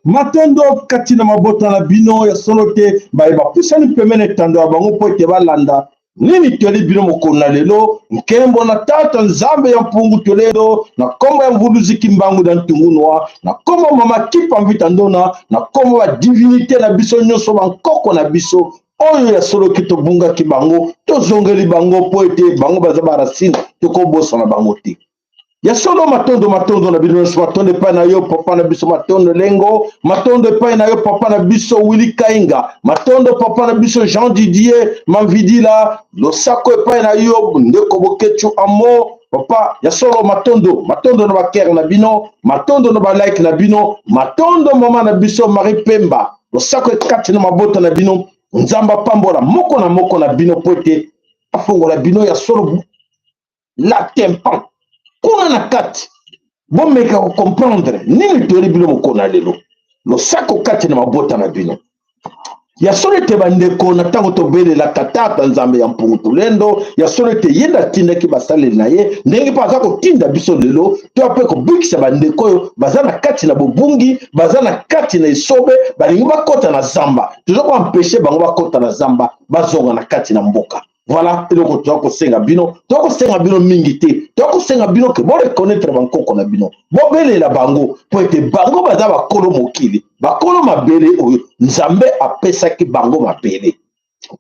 Matondo kati na mabota na bino ya solo te baye bapusani pembeni etando ya bango mpo ete balanda nini toli bino mokolo na lelo. Nkembo na Tata Nzambe ya Mpungu Toledo, na nkombo ya Mvuluzi Kimbangu na Ntungunwa, na nkombo Mama Kipa Mvita Ndona, na nkombo ba divinite na biso nyonso, bankoko na biso oyo ya solo ke tobungaki bango, tozongeli bango mpo ete bango baza ba racine, tokobosana bango te. Ya solo, matondo, matondo na bino nyonso. Matondo epai na yo, papa na biso Matondo Elengo. Matondo epai na yo, papa na biso Willy Kainga. Matondo, papa na biso Jean Didier Mamvidila. Losako epai na yo, ndeko Bokechu Amo. Papa ya solo, matondo, matondo na bakere na bino, matondo na balike na bino, matondo mama na biso Marie Pemba. Losako ekati na mabota na bino. Nzambe apambola moko na moko na bino po ete afongola bino ya solo la tympan kuna na kati, bomeka kocomprendre nini toyeli bino mokolo na lelo. Losako kati na mabota na bino ya solo ete bandeko, na ntango tobelelaka Tata Nzambe ya Mpungu Tulendo, ya solo ete ye nde atindaki basaleli na ye, ndenge mpe aza kotinda biso lelo toya mpe kobikisa bandeko oyo baza na kati na bobungi, baza na kati na esobe, balingi bakɔta na zamba. Toza koempêcher bango bakɔta na zamba, bazonga na kati na mboka. Voilà eloko toza kosenga bino. Toza kosenga bino mingi te. Toza kosenga bino ke boreconnaître bankoko na bino, bobelela bango mpo ete bango baza bakolo mokili, bakolo mabele oyo Nzambe apesaki bango mabele.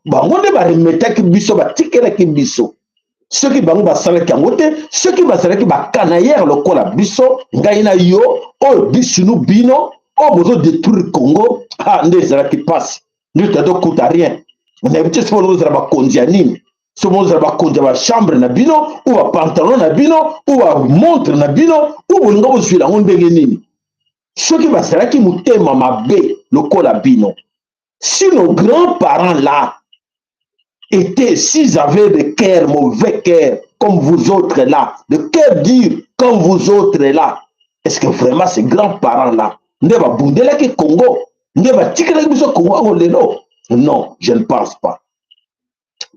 Bango nde baremetaki biso, batikelaki biso. Soki bango basalaki yango te, soki bazalaki bacanaillere lokola biso, ngai na yo, oyo bisunu bino oyo bozodétruire Congo, ha, nde ezalaki mpasi, nde tokuta rien. Nayebi te soki bozala bakonzi ya nini, soki bozala bakonzi ya bachambre na bino ou bapantalon na bino ou bamontre na bino ou bolinga bozwila yango ndenge nini. Soki bazalaki motema mabe lokola bino, si nos grands-parents là étaient, s'ils avaient des cœurs, mauvais cœurs, comme vous autres là, de cœur dur comme vous autres là, est-ce que vraiment ces grands-parents là nde babundelaki Congo, nde batikelaki biso Congo yango lelo? Non, je ne pense pas.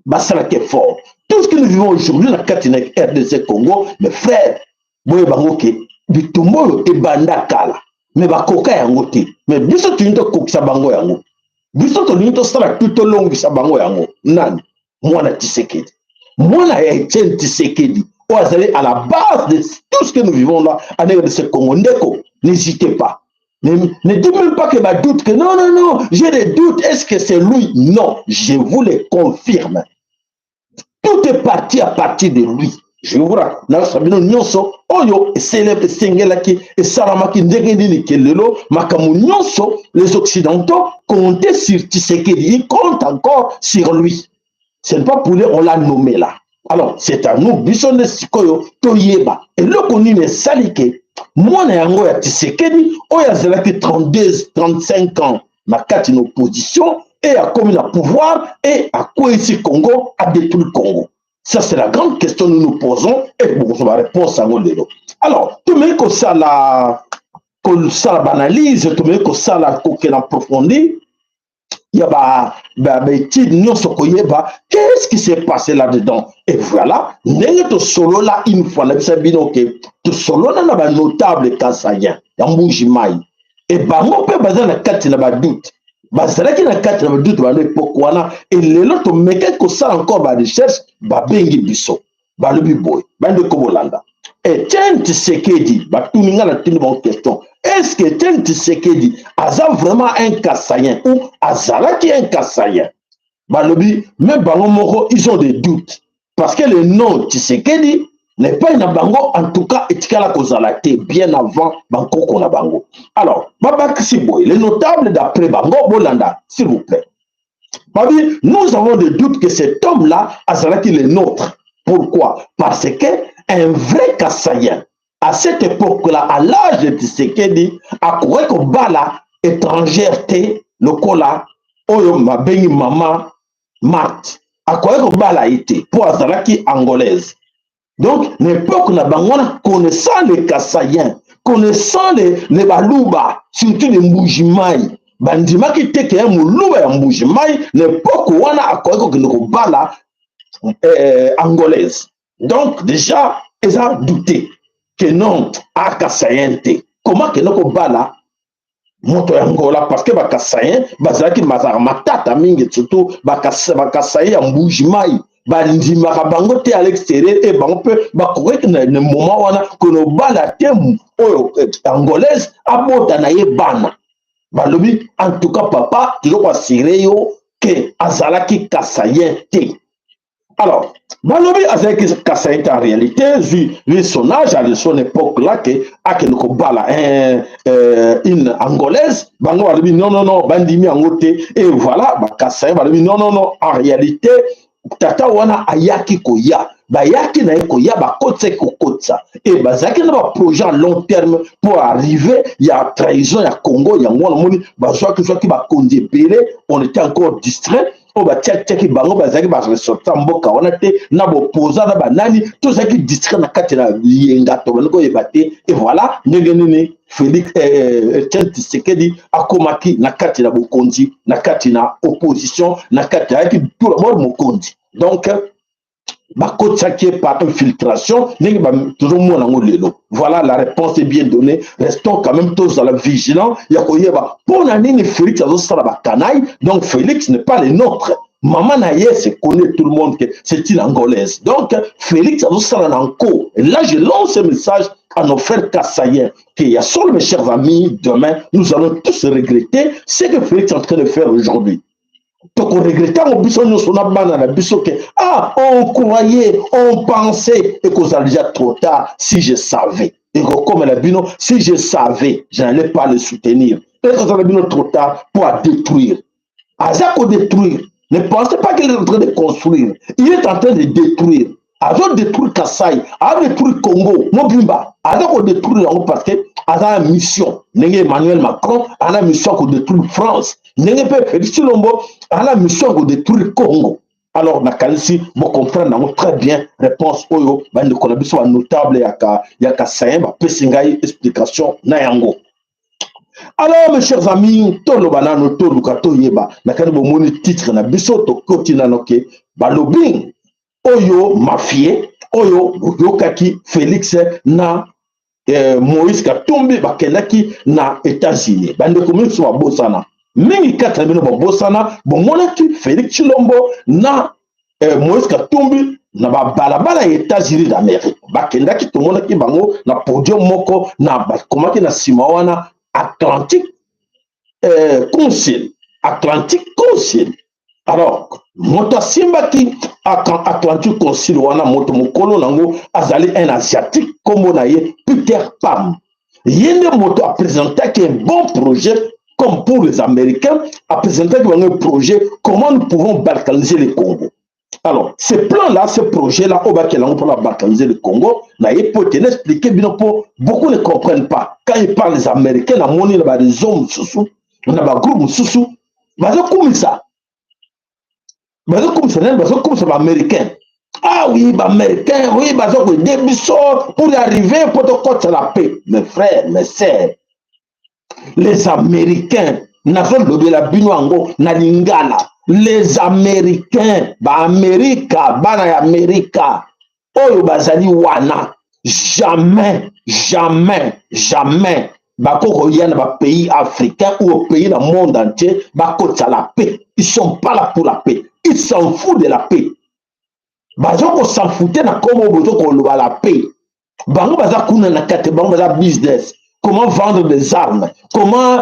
Basalaki effort. Tout ce que nous vivons aujourd'hui na kati na RDC Congo, mes frères, boye bango ke bitumba oyo ebanda kala, mais bakoka yango te. Mais biso tolingi tokokisa bango yango. Biso tolingi tosala tu tolongisa bango yango. Nani? Mwana Tshisekedi, mwana ya Etienne Tshisekedi, oyo azali à la base de tout ce que nous vivons là en RDC Congo. Ndeko, n'hésitez pas. Ne dites même pas que ma doute, que non, non, non, j'ai des doutes, est-ce que c'est lui? Non, je vous le confirme. Tout est parti à partir de lui. Je vous rappelle, bino nyonso oyo esengelaki esalamaki ndenge nini ke lelo makambo nyonso, les Occidentaux comptaient sur Tshisekedi, ils comptent encore sur lui. Ce n'est pas pour lui on l'a nommé là. Alors c'est à nous, biso nde sikoyo toyeba eloko nini esali ke mwana yango ya Tshisekedi oyo azalaki 32 35 ans na kati na opposition e akomi na pouvoir e akweyisi Congo, adétruit Congo. Ça, c'est la grande question que nous nous posons et bokozwa baréponse yango lelo. Alors tomeki kosala baanalyse, tomeki kosala kokende en profondeur ya baétude nyonso, koyeba qu'est-ce qui s'est passé là-dedans. Et voilà ndenge tosolola une fois na bisa bino ke tosolola na banotable kasaïen ya Mbuji Mai e bango mpe baza na kati na badoute, bazalaki na kati na badoute bando époque wana. E lelo tomekaki kosala encore barecherche, babengi biso, balobi boye: bandeko, bolanda Etienne Tshisekedi. Batuni nga, natuni bango question: est-ce que Etienne Tshisekedi aza vraiment un Kasaïen ou azalaki un Kasaïen? Balobi même bango moko, ils ont des doutes, parce que le nom Tshisekedi na epai na bango, en tout cas, etikala kozala te bien avant bankoko na bango. Alors babakisi boye, les notables, d'après bango, bolanda s'il vous plaît, babi: nous avons des doutes que cet homme là azalaki le nôtre. Pourquoi? Parce que un vrai Kasaïen À cette époque là, à l'âge de Tshisekedi, akoki kobala étrangère te lokola oyo mabengi mama Marthe. Akoki kobala ye te mpo azalaki angolaise. Donc na époque na bango wana, connaissant les Kasaïens, connaissant les Baluba, surtout les Mbuji-Mayi, bandimaki te ke ya moluba ya Mbuji-Mayi na époque wana akoki kokende kobala angolaise. Donc déjà eza douté que non, akasaïen te, comment akende kobala moto ya Angola? Parce que bakasaïen bazalaki, bazalaka matata mingi, surtout bakasaïen ya Mbuji-Mayi, bandimaka bango te à l'extérieur. E bango mpe bakokaki na moment wana konobala te oyo angolaise abota na ye bana. Balobi: en tout cas papa, tozo koassurer yo ke azalaki kasaïen te. Alors balobi azalaki kasaïen te. En réalité, vu son âge, à son époque là, ke akende kobala une angolaise, bango balobi: non, non, non, bandimi yango te. Et voilà, bakasaïen balobi: non, non, non, en réalité tata wana ayaki koya, bayaki na ye koya, bakotisaki kokotisa e bazalaki na baprojet à long terme pour arriver ya trahison ya Congo. Yango wana omoni bazwaki zwaki bakonzi ebele. On était encore distrait, oyo batiaki bango bazalaki baressortissants mboka wana te, na bopoza na banani, tozalaki distrait na kati na liyenga, tobandi koyeba te. Et voilà ndenge nini Félix Etienne Tshisekedi akomaki na kati na bokonzi, na kati na opposition, na kati ayaki tout d'abord mokonzi. Donc bakotisaki ye par infiltration, ndenge tozomona yango lelo. Voilà, la réponse est bien donnée. Restons quand même, tozala vigilant ya koyeba mpo na nini Félix azosala bakanaille. Donc Félix n'est pas le nôtre. Maman na ye, c'est connu tout le monde que c'est une angolaise. Donc Félix azosala na nko. Et là, je lance un message à nos frères kassaïens que ya solo, mes chers amis, demain nous allons tous regretter ce que Félix est en train de faire aujourd'hui. Tokoregretter yango biso nyonso na bana na biso ke ah, on croyait, on pensait. Ekozala déjà trop tard. Si je savais, ekokomela bino: si je savais, je n'allais pas le soutenir. Ekozala bino trop tard pour détruire. Aza kodétruire. Ne pensez pas qu'il est en train de construire, il est en train de détruire. Azodétruire Kasai, azodétruire Congo mobimba, aza kodétruire yango parce que aza na mission, ndenge Emmanuel Macron aza na mission ya kodétruire France, ndenge mpe Félix Tshilombo aza na mission ya kodétruire Congo. Alors nakanisi bocomprendre yango très bien, réponse oyo bandeko na biso banotable ya kasaïen bapesi ngai explication na yango. Alors mes chers amis, toloba nano, toluka toyeba. Nakani bomoni titre na biso, tokoti nano ke balobi oyo mafie oyo boyokaki Félix na Moïse Katumbi bakendaki na États-Unis. Bandeko miso babosana mingi, kati na bino babosana, bomonaki Félix Tshilombo na Moïse Katumbi na babalabala ya États-Unis d'Amérique. Bakendaki, tomonaki bango na podium moko na bakomaki na nsima wana Atlantic Council, Atlantic Council. Alors moto asimbaki Atlantic Council wana, moto mokolo nango azali un asiatique, nkombo na ye Peter Pham. Ye nde moto apresentaki un bon projet comme pour les Américains. Apresentaki bango un projet, comment nous pouvons balkaniser le Congo. Alors ce plan là, ce projet là oyo bakela yango mpona balkaniser le Congo, na ye po ete naexpliquer bino, mpo beaucoup ne comprennent pas quand il parle les Américains. Namoni na baréseau mosusu, na bagroupe mosusu, bazokumisa nani? Bazokumisa baaméricain. Ah oui, baaméricain, oui, baza koaider biso pour arriver mpo tokɔtisa la paix. Mes frères, mes sœurs, les Américains, nazolobela bino yango na lingala, les Américains, baamerika, bana ya Amerika oyo bazali wana, jamais, jamais, jamais bakoki koya na bapays africain ou au pays na monde entier bakotisa la paix. Ils sont pas là pour la paix, ils s'en foutent de la paix. Baza kos'en foutre na nkombo bozo koloba la paix. Bango baza kuna na kati, bango baza business: comment vendre des armes, comment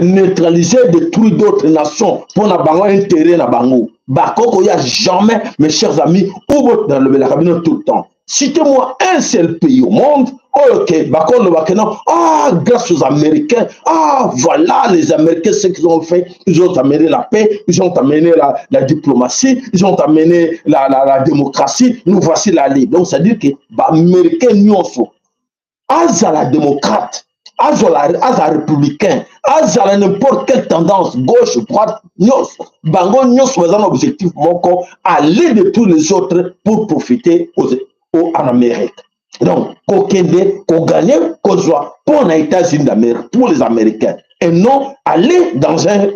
neutraliser, détruire d'autres nations mpona bango intérêt na bango. Bakoki koya jamais, mes chers amis. Oyo nalobelaka bino tout le temps, citez-moi un seul pays au monde oyo ke bakoloba ke non, ah, grâce aux Américains, ah voilà, les Américains, ce qu'ils ont fait, ils ont amené la paix, ils ont amené la diplomatie, ils ont amené la démocratie, nous voici la libre. Donc c'est à dire que baaméricain nyonso Azala démocrate, azala, azala républicain, azala n'importe quelle tendance, gauche, droite, nyonso, bango nyonso baza na objectif moko: aller de tous les autres pour profiter en Amérique. Donc kokende kogagner, kozwa mpo na États-Unis d'Amérique, pour les Américains, et non aller dans un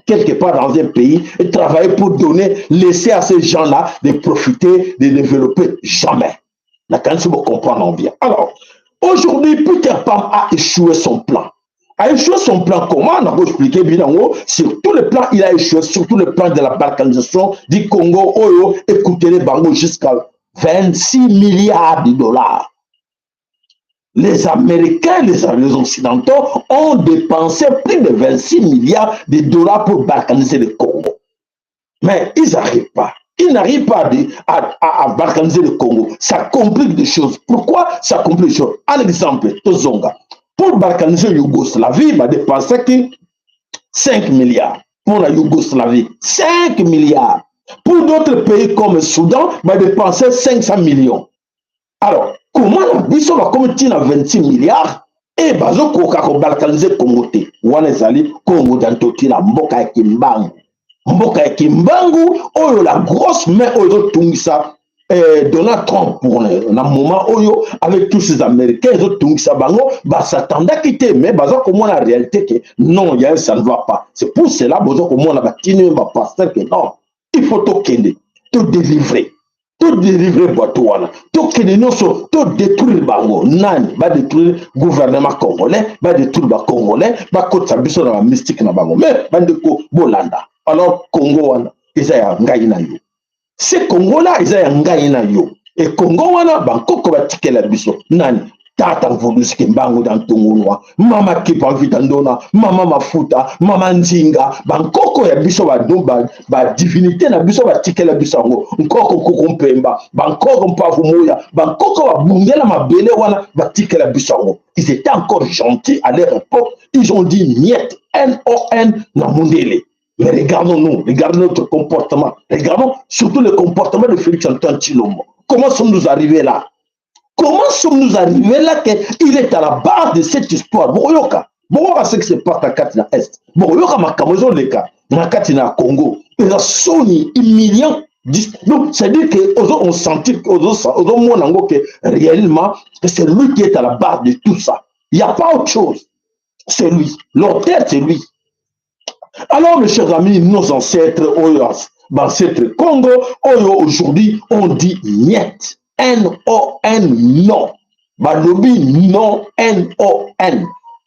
quelque part dans un pays et travailler pour donner, laisser à ces gens-là de profiter, de développer. Jamais. Nakanisi comprendre bien. Alors, aujourd'hui, Peter Pham a échoué son plan. A échoué son plan comment? On a expliqué bien en haut. Sur tous les plans, il a échoué, surtout le plan de la balkanisation du Congo, oyo, ecoûter bango jusqu'à 26 milliards de dollars. Les Américains, les Occidentaux ont dépensé plus de 26 milliards de dollars pour balkaniser le Congo. Mais ils n'arrivent pas. Ils n'arrivent pas à balkaniser le Congo. Ça complique des choses. Pourquoi ça complique des choses? Un exemple, tozonga. Pour balkaniser Yougoslavie, il a dépensé 5 milliards. Pour la Yougoslavie, 5 milliards. Pour d'autres pays comme le Soudan, il a dépensé 500 millions. Alors, comment la biso bakomi ntina 26 milliards e bazokoka kobalkaniser Congo te? Wana ezali Congo dantotila, mboka ya Kimbangu, mboka ya Kimbangu oyo, la grosse main oyo ezotungisa Donald Trump pour na moment oyo avec tous ces Américains, ezotungisa bango. Basatandaki te, mais baza komona réalité que non, ya ça ne va pas. C'est pour cela boza komona batini bapasteur que non, il faut tokende todélivrer, todélivrer bato wana, tokende nyonso todétruire bango. Nani badétruire? Gouvernement congolais badétruire bacongolais, bakotisa biso na bamystique na bango. Mais bandeko, bolanda. Alors Congo wana eza ya ngai na yo. Ce Congo là eza ya ngai na yo. E Congo wana, bankoko batikela biso. Nani? Tata Mvuluzi Kimbangu da Ntungunwa, mama Kipa Mvita Ndona, mama Mafuta, mama Nzinga, bankoko ya biso, badivinité na biso batikela biso yango. Nkoko Kuku Mpemba, bankoko Mpavu Muya, bankoko babundela mabele wana, batikela biso yango. Ils étaient encore gentils à leur époque. Ils ont dit niet, non na mundele. Mais regardons-nous, regardons notre comportement, regardons surtout le comportement de Félix Antoine Tshilombo. Comment sommes-nous arrivés là? Comment sommes-nous arrivés là qu'il est à la base de cette histoire? Boyoka, boyoka ce qui se passe na kati na Est. Boyoka makambo ezoleka na kati na Congo. Eza soni, humiliant. Donc, c'est-à-dire que on sentit, ozomona yango que réellement, c'est lui qui est à la base de tout ça. Il n'y a pas autre chose. C'est lui. L'auteur, c'est lui. Alors, mes chers amis, nos ancêtres, oyo, ancêtres Congo, oyo aujourd'hui, on dit niet. N-O-N, non. Balobi, non, N-O-N.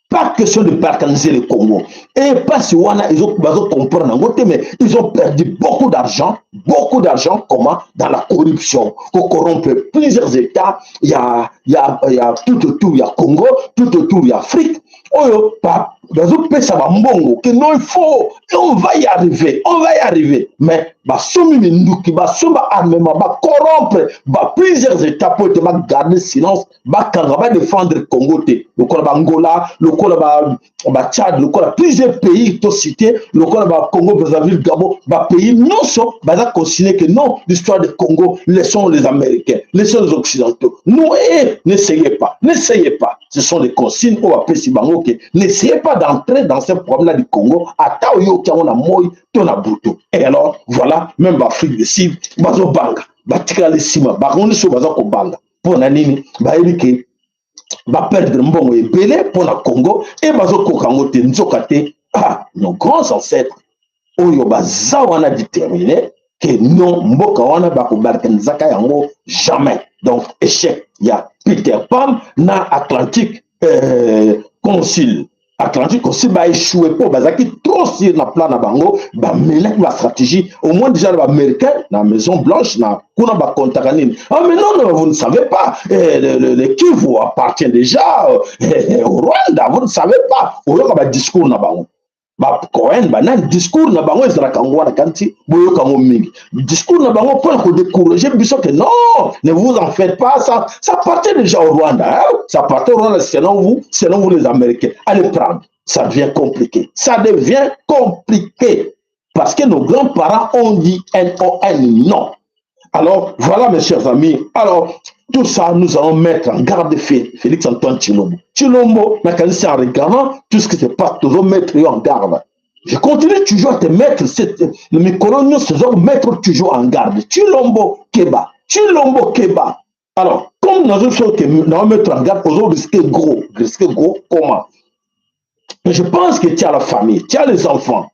Pas question de balkaniser le Congo. Et pas si wana, ils ont comprendre, mais ils ont perdu beaucoup d'argent, beaucoup d'argent, comment? Dans la corruption. Pour corrompre plusieurs États, il y a tout autour, il y a Congo, tout autour, il y a Afrique. Oyo, bazopesa bambongo que non, il faut, on va y arriver, on va y arriver. Mais basomi minduki, basomba armement, bacorrompre ba plusieurs États po ete bagarde silence, bakanga, badéfendre Congo te, lokola baAngola, lokola baTchad, lokola plusieurs pays tocité, lokola baCongo Brazzaville, Gabon, bapays nyonso baza consigné que non, l'histoire de Congo, laissons les Américains, laissons les Occidentaux. Nous, eh, n'essayez pas, n'essayez pas. Ce sont des consignes oyo bapesi bango que n'essayez pas d'entrer dans ce problème-là du Congo, ata oyoki yango na moi to na butu. Et alors voilà, même baAfrique du Sud bazobanga, batikala nsima. Bango nyonso baza kobanga. Mpo na nini? Bayebi ke baperdre mbongo ebele mpo na Congo e bazokoka yango te. Nzoka te, ah, nos grands ancêtres oyo baza wana déterminé que non, mboka wana bakobalkanizaka yango jamais. Donc échec ya Peter Pham na Atlantique Council. Atlantique Council baéchoué mpo bazalaki trop sur na plan na bango, bamelaki bastratégie. Au moins déjà na baaméricain na Maison Blanche na kuna bakontaka nini? Ah mais non, non, vous ne savez pas, le Kivu appartient déjà au Rwanda, vous ne savez pas. Oyoka badiscours na bango, bacohen, banani, discours na bango ezalaka yango wana. Kanti boyoka yango mingi, discours na bango mpona kodécourager biso que non, ne vous en faites pas, ça, ça appartient déjà au Rwanda, hein? Ça appartient au Rwanda selon vous, selon vous les Américains. Allez prendre, ça devient compliqué, ça devient compliqué parce que nos grands-parents ont dit non, non. Alors voilà, mes chers amis, alors Tout ça, nous allons mettre en garde Félix Antoine Tshilombo. Tshilombo, nakanisi en regardant tout ce qui se passe, toujours mettre en garde. Je continue toujours à te mettre cette, le micro, nous faisons mettre toujours en garde. Tshilombo keba. Tshilombo keba. Alors, comme nous avons que nous allons mettre en garde, nous risquer gros. Risquer gros, comment? Mais je pense que tu as la famille, tu as les enfants,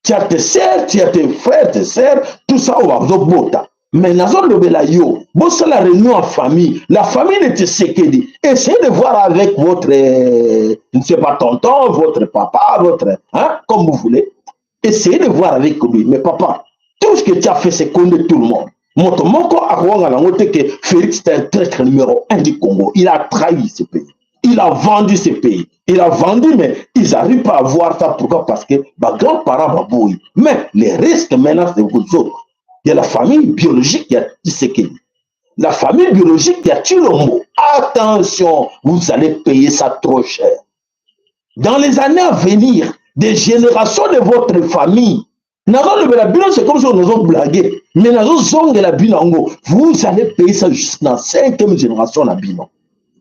tu as tes sœurs, tu as tes frères, tes sœurs, tout ça, on va bota. Mais nazolobela yo, bosala réunion en famille, la famille de Tshisekedi, essayez de voir avec votre, je ne sais pas, tonton, votre papa, votre, hein, comme vous voulez. Essayez de voir avec lui. Mais papa, tout ce que tu as fait, c'est connaître tout le monde. Moto moko akowanga nango te que Félix est un traître numéro 1 du Congo. Il a trahi ce pays. Il a vendu ce pays. Il a vendu, mais ils n'arrivent pas à voir ça. Pourquoi? Parce que ba grands-parents baboyi. Mais les risques maintenant, c'est vous autres. Il y a la famille biologique, il y a Tshisekedi. La famille biologique, il y a Tshilombo. Attention, vous allez payer ça trop cher. Dans les années à venir, des générations de votre famille, nazolobela bino, c'est comme si on nous blagué, mais nazozongela bino yango, vous allez payer ça jusqu'à la cinquième génération na bino.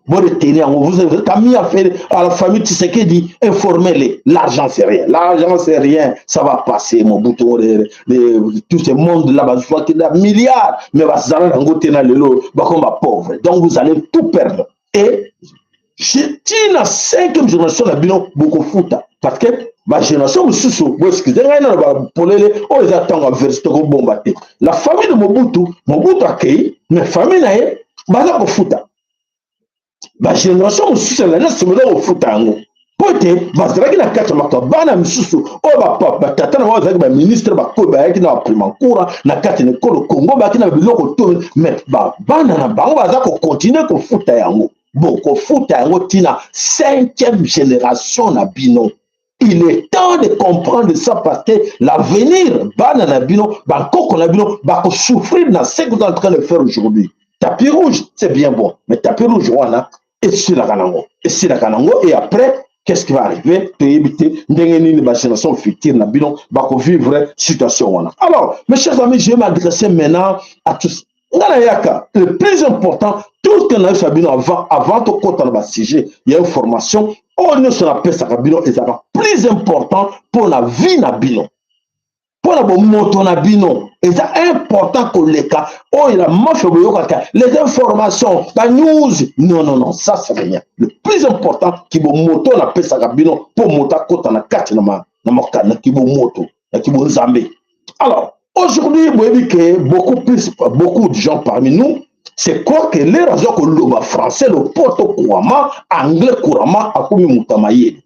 Retenez yango. Vous avez mis à faire à la famille Tshisekedi, informez-les. L'argent, c'est rien. L'argent, c'est rien. Ça va passer. Mobutu, tout ce monde là, soit qu'il a milliards, mais bazala nango te na lelo, bakoma pauvre. Donc vous allez tout perdre. Et tina cinquième génération na bino bokofuta, parce que bagénération mosusu, boexcuser ngai nano, bapolele oyo eza ntango ya verse, tokobomba te. La famille de Mobutu, Mobutu akei, mais famille na ye baza kofuta. Bagénération mosusu elandi nsima eza kofuta yango, mpo ete bazalaki na kati ya makambo. Bana misusu oyo batata na bango bazalaki baministre, bakoyo bayaki na baprimankura na kati na ekolo Congo, bayaki na biloko to, mais bana na bango baza kocontinuer kofuta yango. Bokofuta yango ntina cinquième génération na bino. Il est temps de comprendre ça, parce que l'avenir, bana na bino, bankoko na bino bakosouffrir na ce que vous êtes en train de faire aujourd'hui. Tapis rouge, c'est bien bon, mais tapis rouge wana esilaka nango, esilaka nango. Et après, qu'est-ce qui va arriver? Toyebi te ndenge nini bagénération future na bino bakovivre situation wana. Alors, mes chers amis, je vais m'adresser maintenant à tous. Nga nayaka, le plus important, tout ce que nayebisa bino avant tokɔta na basujet ya information oyo nyonso napesaka bino, ezalaka plus important mpo na vie na bino, mpo na bomoto na bino. Eza important koleka oyo la mafia boyokaka, les informations, banews. Non, non, non, ça, c'est rien. Le plus important, kibomoto napesaka bino, mpo moto akɔta na kati na kibomoto, na kibonzambe. Alors aujourd'hui, boyebi ke beaucoup plus, beaucoup de gens parmi nous, c'est quoi que l'heure aza koloba français, lopoto couramment, anglais couramment, akomi moto ya mayele.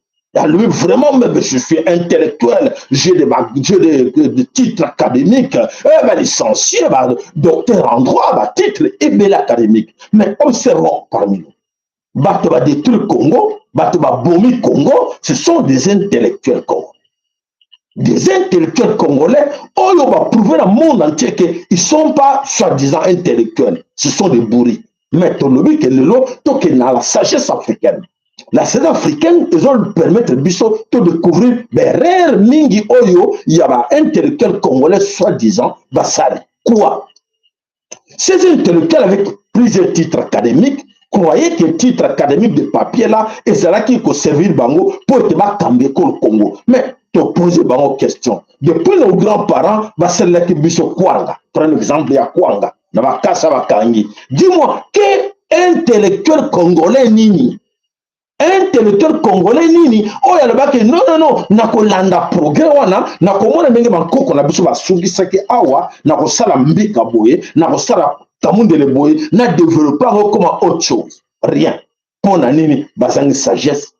Lui, vraiment, même, je suis intellectuel, j'ai des titres académiques, eh ben, licencié, bah, docteur en droit, bah, titre ebele académique. Mais observons parmi nous. Bato ba détruire Congo, bato ba bomi Congo, ce sont des intellectuels congolais. Des intellectuels congolais, oyo ba prouver le monde entier qu'ils ne sont pas soi-disant intellectuels, ce sont des bourriques. Mais tolobi que lelo tokende na la sagesse africaine. La sagesse africaine ezopermettre biso to découvrir baerreur mingi oyo ya baintellectuel congolais soi-disant basali. Quoi? Ces intellectuels avec plusieurs titres académiques croyaient que titre académique de papier là ezalaki koservir bango mpo ete bakamba ekolo Congo. Mais topose bango question: depuis nos grands-parents basalelaki biso kwanga, prends exemple ya kwanga na bakasa bakangi, dis-moi que intellectuel congolais nini, intellectuel congolais nini oyo alobaki: "Non, non, non, nakolanda progrès wana, nakomona ndenge bankoko na biso basungisaki awa, nakosala mbika boye, nakosala kamundele boye, na développer yango koma autre chose"? Rien. Mpo na nini? Bazangi sagesse,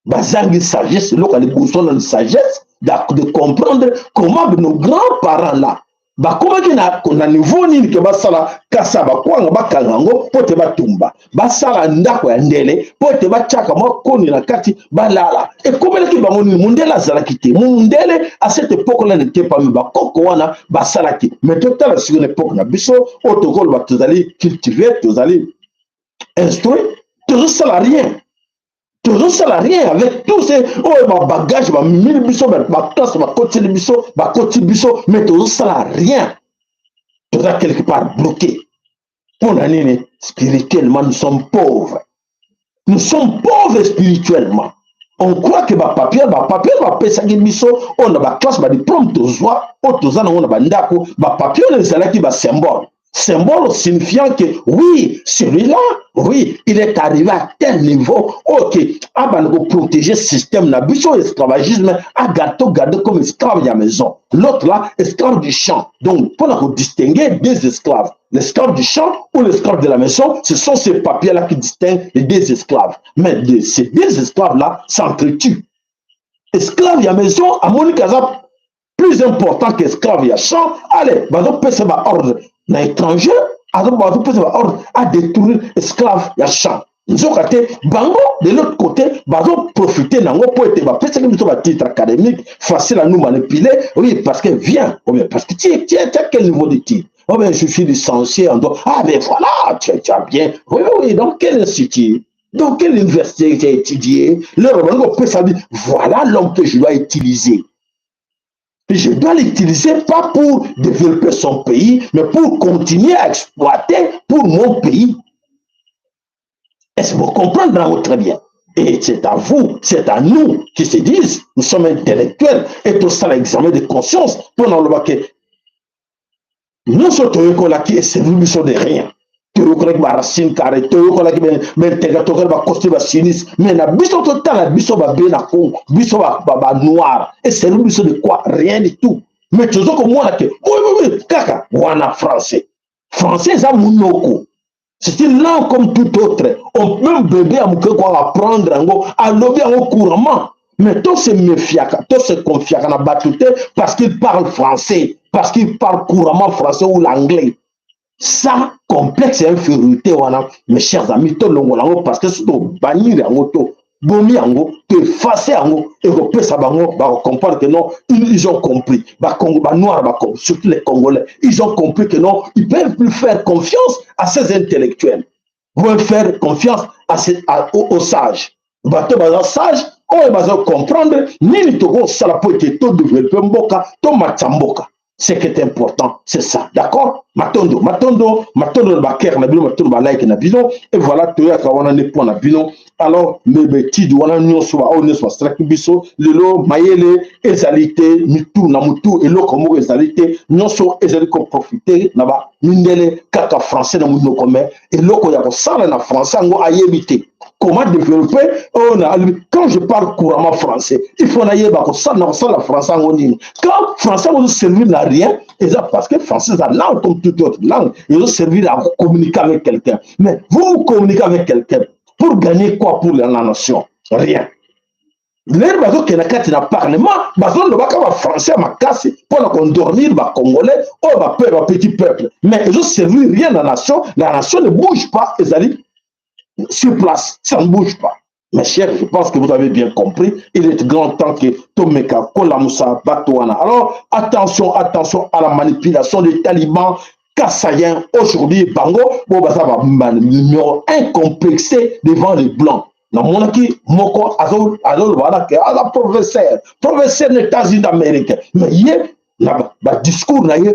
bazangi sagesse. Eloko ya liboso na sagesse, de comprendre comment nos grands-parents là bakomaki na niveau nini, ke basala kasa bakwanga, bakanga yango mpo te batumba, basala ndako ya ndele mpo ete batiaka mwa koni na kati, balala. Ekomelaki bango nini? Mondele azalaki te. Mondele à cette époque là n'était pas, mais bakoko wana basalaki. Mais totala sikoyo na époque na biso oyo tokoloba tozali cultivé, tozali instruit, tozosala rien, tozosala rien avec tous ces oyo babagage bamemeli biso, baklasse bakotili biso, bakoti biso, mais tozosala rien. Toza quelque part bloqué. Mpo na nini? Spirituellement, nous sommes pauvres. Nous sommes pauvres spirituellement. On croit que bapapier, bapapier bapesaki biso oyo na baclasse, badiplôme tozwa, oyo toza nango na bandako, bapapier oyo ezalaki basymbole, symbole signifiant que oui, celui-là, oui, il est arrivé à tel niveau. Ok, abanda koprotéger système na biso, esclavagisme, agarde, garde comme esclave ya maison, l'autre là, esclave du champ. Donc mpona kodistinguer deux esclaves, l'esclave du champ ou l'esclave de la maison, ce sont ces papiers-là qui distinguent les deux esclaves. Mais ces deux esclaves-là s'entretuent. Esclave ya maison amoni aza plus important qu'esclave ya champ. Allez, bazopesa baordre na étranger, bazopesa baordre adétruire esclave ya champ. Nzoka te, bango de l'autre côté bazoprofite nango mpo ete bapesaki biso batitre académique, facile à nous manipuler. Oui, parce que viens, oh bien, parce que tu as quel niveau de titre? Oh bien, je suis licencié en droit. Ah ben voilà, tu as bien, oui, dans quel institut, dans quelle université tu as étudié? Leur opesa, voilà l'homme que je dois utiliser. Je dois l'utiliser pas pour développer son pays, mais pour continuer à exploiter pour mon pays. Est-ce que vous comprenez très bien? Et c'est à vous, c'est à nous qui se disent, nous sommes intellectuels, et tout ça, l'examen de conscience, pour nous que nous sommes qui eservi biso de rien. Toyokolaki baracine carré, toyokolaki baintègre, toyokolaki bacosinus, basinus, mais na biso totala biso babe na Congo, biso banoir, eservi biso de quoi? Rien du tout. Mais tozo komona ke oui, kaka wana français, français eza monoko, c'est une langue comme tout autre. On même bébé ya moke ko apprendre yango, alobi yango couramment. Mais to se méfiaka, to se confiaka na bato te parce qu'il parle français, parce qu'il parle couramment français ou l'anglais. Ça, complexe ya infériorité wana, mes chers amis, tolongola yango, parce que soki tobannir yango, to bomi yango, to efface yango, ekopesa bango bakocomprendre que non, ils ont compris. Bacongo, banoir, bacongo, surtout les Congolais, ils ont compris que non, ils peuvent plus faire confiance à ces intellectuels, vont faire confiance à ces, à, aux, aux sages. Bato baza sage oyo baza comprendre nini tokosala po ete todéveloppe mboka, tomatisa mboka. Ce qui est important, c'est ça. D'accord? Matondo, matondo, matondo na bacœur na bino, matondo balike na bino. Et voilà, toyaka wana nde mpo na bino. Alors, mebetidi wana nyonso, baoyo nyonso basalaki biso, lelo mayele ezali te, mitu na mutu eloko moko ezali te, nyonso ezali koprofite na bamindele, kaka français na monoko, mais eloko ya kosala na français yango ayebi te. Comment développer oyo na quand je parle couramment français, il faut nayeba kosala na kosala français yango nini? Quand français yango servir na rien, eza parce que français eza langue comme toute autre langue, ezoservir à communiquer avec quelqu'un. Mais vous, vous communiquez avec quelqu'un pour gagner quoi pour la nation? Rien. Lere bazokende kati na parlement, bazolobaka bafrançais ya makasi mpona kondormir bacongolais oyo bapetit peuple, mais ezoservir rien na nation. La nation ne bouge pas, ezali sur place, ça ne bouge pas. Mes chers, je pense que vous avez bien compris. Il est grand temps que tomeka kolamusa bato wana. Alors, attention, attention à la manipulation des talibans kassaïens. Aujourd'hui, bango, bon, bah, ça va, numéro un complexé devant les blancs. Namonaki moko azoloba wana ke aza professeur, professeur na États-Unis d'Amérique, mais ye na badiscours na ye,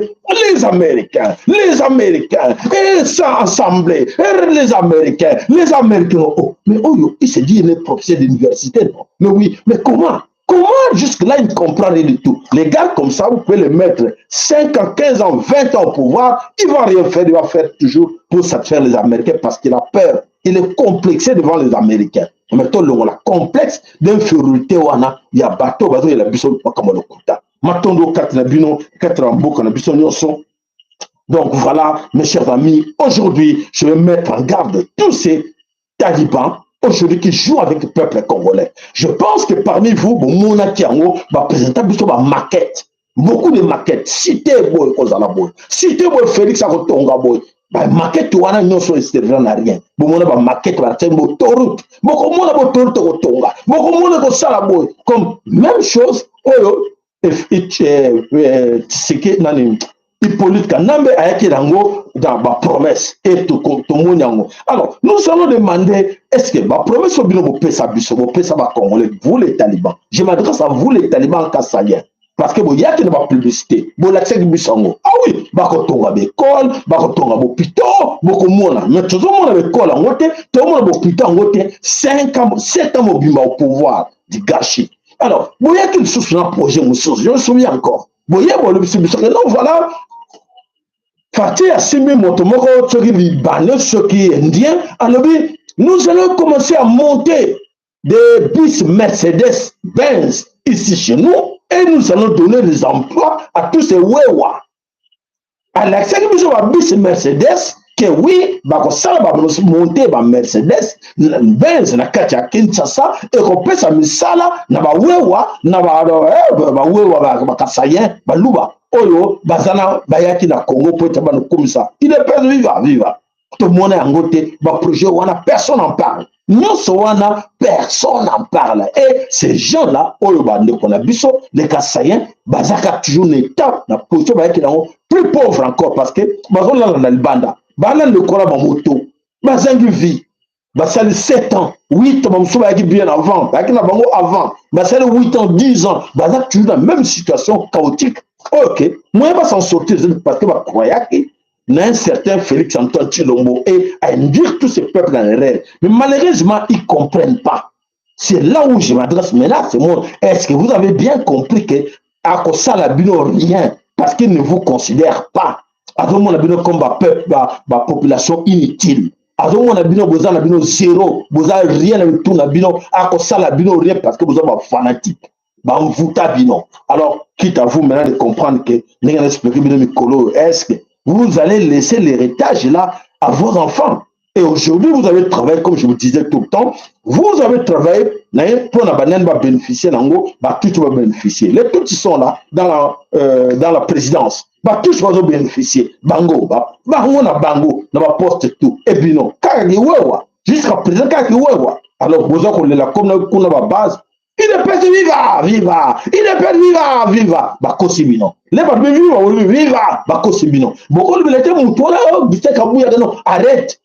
les Américains, les Américains, et ça assemblée, et les Américains, les Américains. Oh, mais oyo, il se dit il est professeur d'université, non? Mais oui, mais comment jusque-là il ne comprend rien du tout? Les gars comme ça, vous pouvez les mettre 5 ans, 15 ans, 20 ans au pouvoir, il va rien faire, il va faire toujours pour satisfaire les Américains parce qu'il a peur. Il est complexé devant les Américains. Mais tolongola complexe d'infériorité wana ya bato bazoyela biso makambo lokuta. Matondo kati na bino, kati na mboka na biso nyonso. Donc voilà, mes chers amis, aujourd'hui, je vais mettre en garde tous ces talibans aujourd'hui qui jouent avec le peuple congolais. Je pense que parmi vous, bomonaki yango, baprésenta biso bamaquette, beaucoup de maquettes, cité boye kozala boye, cité boye, Félix akotonga boye. Bamaquette wana nyonso eservir na rien. Bomona bamaquette, batie baautoroute, bokomona baautoroute kotonga, bokomona kosala boye, comme même chose oyo Tshisekedi, nani, Hippolyte Kanambe ayaki yango dans bapromesse, et tomoni yango. Alors nous allons demander: est ce que bapromesse oyo bino bopesa biso, bopesa bacongolais, vous les talibans, je m'adresse à vous les talibans kassaïens. Parce que boyaki na bapublicité, bolakisaki biso yango. Ah oui, bakotonga baekole, bakotonga bopito, bokomona. Mais tozomona baekole yango te, tozomona bopito yango te. 5 ans, 7 ans mobimba au pouvoir du gâchis. Alors boyaki lisusu na projet mosusu, je me souviens encore, boye bolobisi biso ke non, voilà, Fatshi asimbi moto moko, soki libanais, soki indien, alobi: nous allons commencer à monter des bus Mercedes Benz ici chez nous et nous allons donner des emplois à tous ces wewa. Alakisaki biso babus Mercedes ke oui, bakosala bamonte ba Mercedes Benz na kati ya Kinshasa, ekopesa misala na bawewa, na bawewa bakasayen, baluba oyo baza na bayaki na Congo po ete banokomisa UDPS viva viva. Tomona yango te, baprojet wana, personne en parle. Nyonso wana, personne en parle. Et ces gens là oyo bandeko na biso les Kasaïens, bazaka toujours na état, na position bayaki nango, plus pauvre encore, parce que bazolala na libanda, balala lokola bamoto, bazangi vie. Basali 7 ans, 8 ans, bamosusu bayaki bien avant, bayaki na bango avant, basali 8 ans, 10 ans, baza toujours na même situation chaotique. Ok, moyen ba s'en sortir, parce que bacroyaki na un certain Félix Antoine Tshilombo et à induire tous ces peuples dans l'erreur. Mais malheureusement, ils ne comprennent pas. C'est là où je m'adresse maintenant, c'est moi. Est-ce que vous avez bien compris que akosala bino rien, parce qu'il ne vous considère pas? Azomona bino comme ba peuple, ba population inutile. Azomona bino boza na bino zéro, boza rien na tout na bino, akosala bino rien parce que boza ba fanatique. Bamvuta bino. Alors, quitte à vous maintenant de comprendre que ndenge na expliquer bino mikolo, est-ce que vous allez laisser l'héritage là à vos enfants? Et aujourd'hui, vous avez travaillé, comme je vous disais tout le temps, vous avez travaillé pour la banane va bénéficier, bah, tout va bénéficier. Les tous sont là dans la présidence. Bah, tous vont bénéficier. Bango, bah, bango na bango, na ba poste tout. Et puis non, jusqu'à présent, kaka. Alors, vous avez la comme la base. UDPS viva, viva! UDPS viva, viva! Bakosi bino. Les bato viva, viva! Bakosi bino. Bokolobela te motu wana Augustin Kabuya, non, arrête.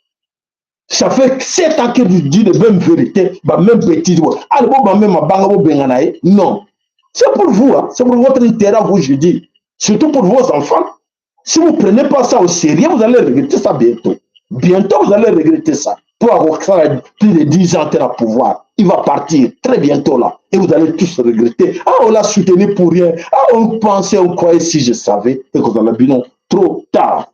Ça fait 7 ans que tu dis les mêmes vérités, ba même bêtises. Allez, bon, ba même mabanga bobenga na ye. Non. C'est pour vous, hein. C'est pour votre intérêt, vous, je dis. Surtout pour vos enfants. Si vous ne prenez pas ça au sérieux, vous allez regretter ça bientôt. Bientôt, vous allez regretter ça. Pour avoir plus de 10 ans à pouvoir. Il va partir très bientôt là. Et vous allez tous regretter. Ah, on l'a soutenu pour rien. Ah, on pensait, on croyait, si je savais. Et que vous allez non, trop tard.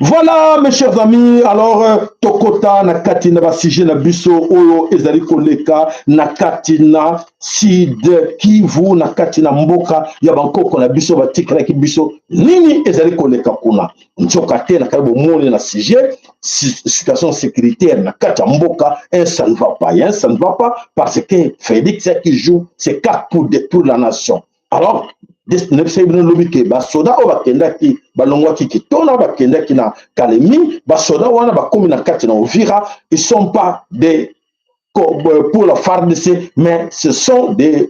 Voilà, mes chers amis, alors, tokota na kati na basujet na biso oyo ezali koleka na kati na Sud Kivu, na kati na mboka ya bankoko na biso batikalaki biso. Nini ezali koleka kuna? Nzoka te na kati bomoni na sujet situation sécuritaire na kati ya mboka, un, ça ne va pas, un, ça ne va pas, parce que Félix qui joue ses cartes pour détruire la nation. Alors nayebisaki bino lobi ke basoda oyo bakendaki, balongwaki Kitona, bakendaki na Kalemi, basoda wana bakomi na kati na Uvira. Ils sont pas des pour la FARDC, mais ce sont des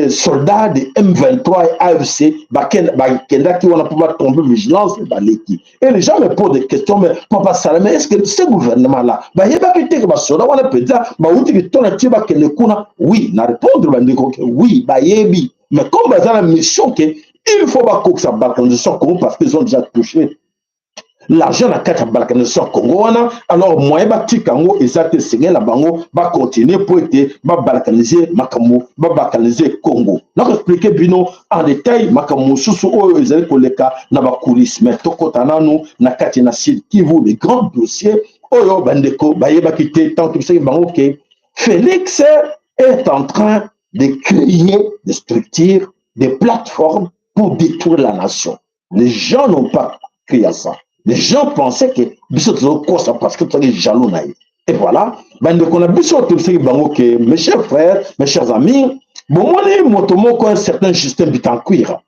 soldats de M23 et AFC. Bakendaki wana mpo batombe vigilance, baleki. Et les gens me posent des questions: mais papa Salame, est ce que ce gouvernement là bayebaki te ke basoda wana mpenza bauti Kitona tie bakende kuna? Oui, na répondre bandeko ke oui, bayebi, mais comme baza na mission ke il faut bakokisa balkanisation Congo, parce qu'ils ont déjà touché l'argent na kati ya balkanisation Congo wana, alors moyen batika yango eza te. Esengeli na bango bacontinue mpo ete babalkanize makambo, babalkanize Congo. Nakoexpliquer bino en détail makambo mosusu oyo ezali koleka na bacoulisses, mais tokɔta nanu na kati na Sud Kivu, le grand dossier oyo bandeko bayebaki te. Tant tobisaki bango ke Félix est en train de créer des structures, des plateformes pour détruire la nation, les gens n'ont pas cru à ça. Les gens pensaient que biso tozokosa parce que tozalaki jaloux na ye. Et voilà, bandeko na biso, tobisaki bango ke, mes chers frères, mes chers amis, bomoni moto moko, un certain Justin Bitakwira,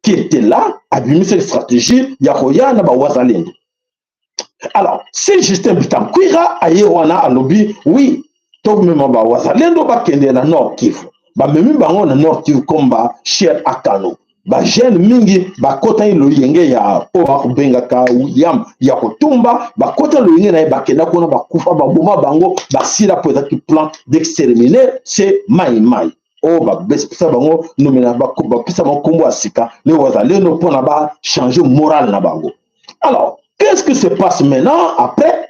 qui était là, abimisaki stratégie ya koya na bawazalendo. Alors si Justin Bitakwira aye wana, alobi: oui, tomema bawazalendo bakende na Nord Kivu. Bamemi bango na Nord Kivu comme bachair à canon. Bajeune mingi bakotaki loyenge ya oyo bakobengaka William ya kotumba, bakota loyenge na ye, bakenda kuna, bakufa, baboma bango, basila, mpo ezalaki plan d'exterminer ce Mai Mai. Oyo bapesa bango nomina, bapesa bango nkombo ya sika, les wazalendo, mpona bachanger morale na bango. Alors, qu'est-ce qui se passe maintenant après?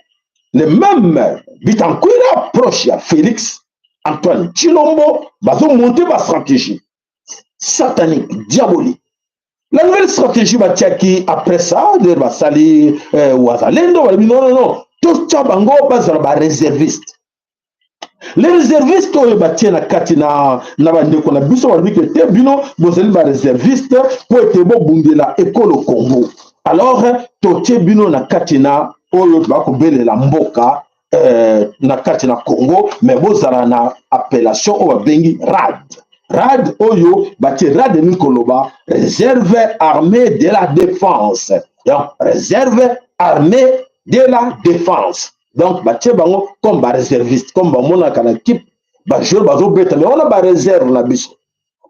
Le même Bitakwira, proche ya Félix Antoine Tshilombo, bazomonter bastratégie satanique, diabolique. La nouvelle stratégie batiaki après ça de basali wazalendo, balobi: non, non, non, totya bango bazala baréserviste. Les réservistes oyo batie na kati na bandeko na biso, balobi ke te, bino bozali baréserviste mpo ete bobundela ekolo Congo. Alors totie bino na kati na oyo bakobelela mboka na kati na Congo, mais bozala na appellation oyo babengi RAD. RAD oyo batie, RAD elingi koloba Réserve armée de la défense. Donc Réserve armée de la défense, donc batie bango comme baréserviste, comme bamonaka na équipe bajoueur bazobeta, mais wana baréserve na biso,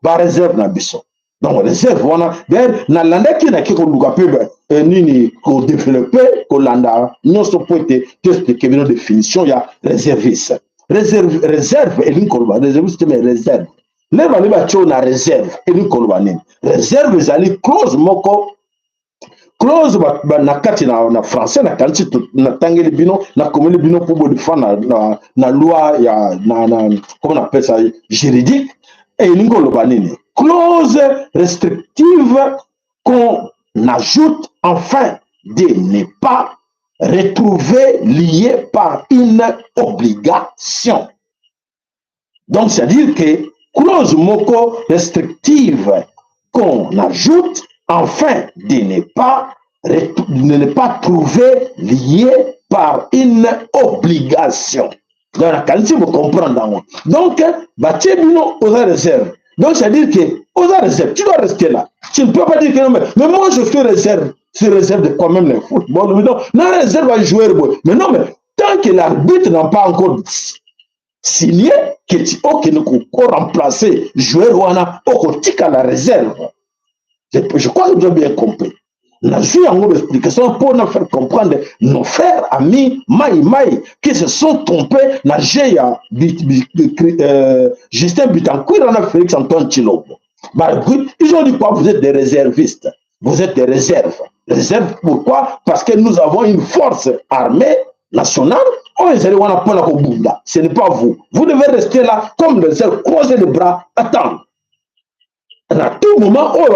baréserve na biso. Donc réserve wana, d'ailleurs nalandaki, naki koluka mpe nini, kodévelopper, kolanda nyonso mpo ete toexpliquer bino définition ya réserviste. Réserve, réserve elingi koloba réserviste te, mais réserve nde bali batie oyo na réserve elingi koloba nini? Réserve ezali clause moko, clause na kati na français. Nakanisi natangeli bino, nakomeli bino mpo bodefa na loi ya na comment napesa juridique. Elingi koloba nini? Clause restrictive qu'on ajoute afin de ne pas retrouver lié par une obligation. Donc, c'est-à-dire que clause moko restrictive qu'on ajoute afin de ne pas trouver lié par une obligation. Donc nakanisi bocomprendre yango. Donc batie bino oza réserve. Donc c'est à dire que oza réserve, tu dois rester là. Tu ne peux pas dire que non, mais moi je suis réserve. C'est réserve de quoi? Même le football, non, non, réserve à jouer boye. Mais non, mais tant que l'arbitre n'a pas encore signé que ti okende koremplacer joueur wana, okotika la réserve. Je crois que vous avez bien compris. Nazwi yango baexplication mpona faire comprendre nos frères amis mai mai qui se sont trompés na jeu ya Justin Bitakwira na Félix Antoine Tshilombo. Ils ont dit quoi? Vous êtes des réservistes, vous êtes des réserves. Réserve pourquoi? Parce que nous avons une force armée nationale oyo ezali wana mpona kobunda. Ce n'est pas vous, vous devez rester là comme réserve, croiser les bras, attendre na tout moment oyo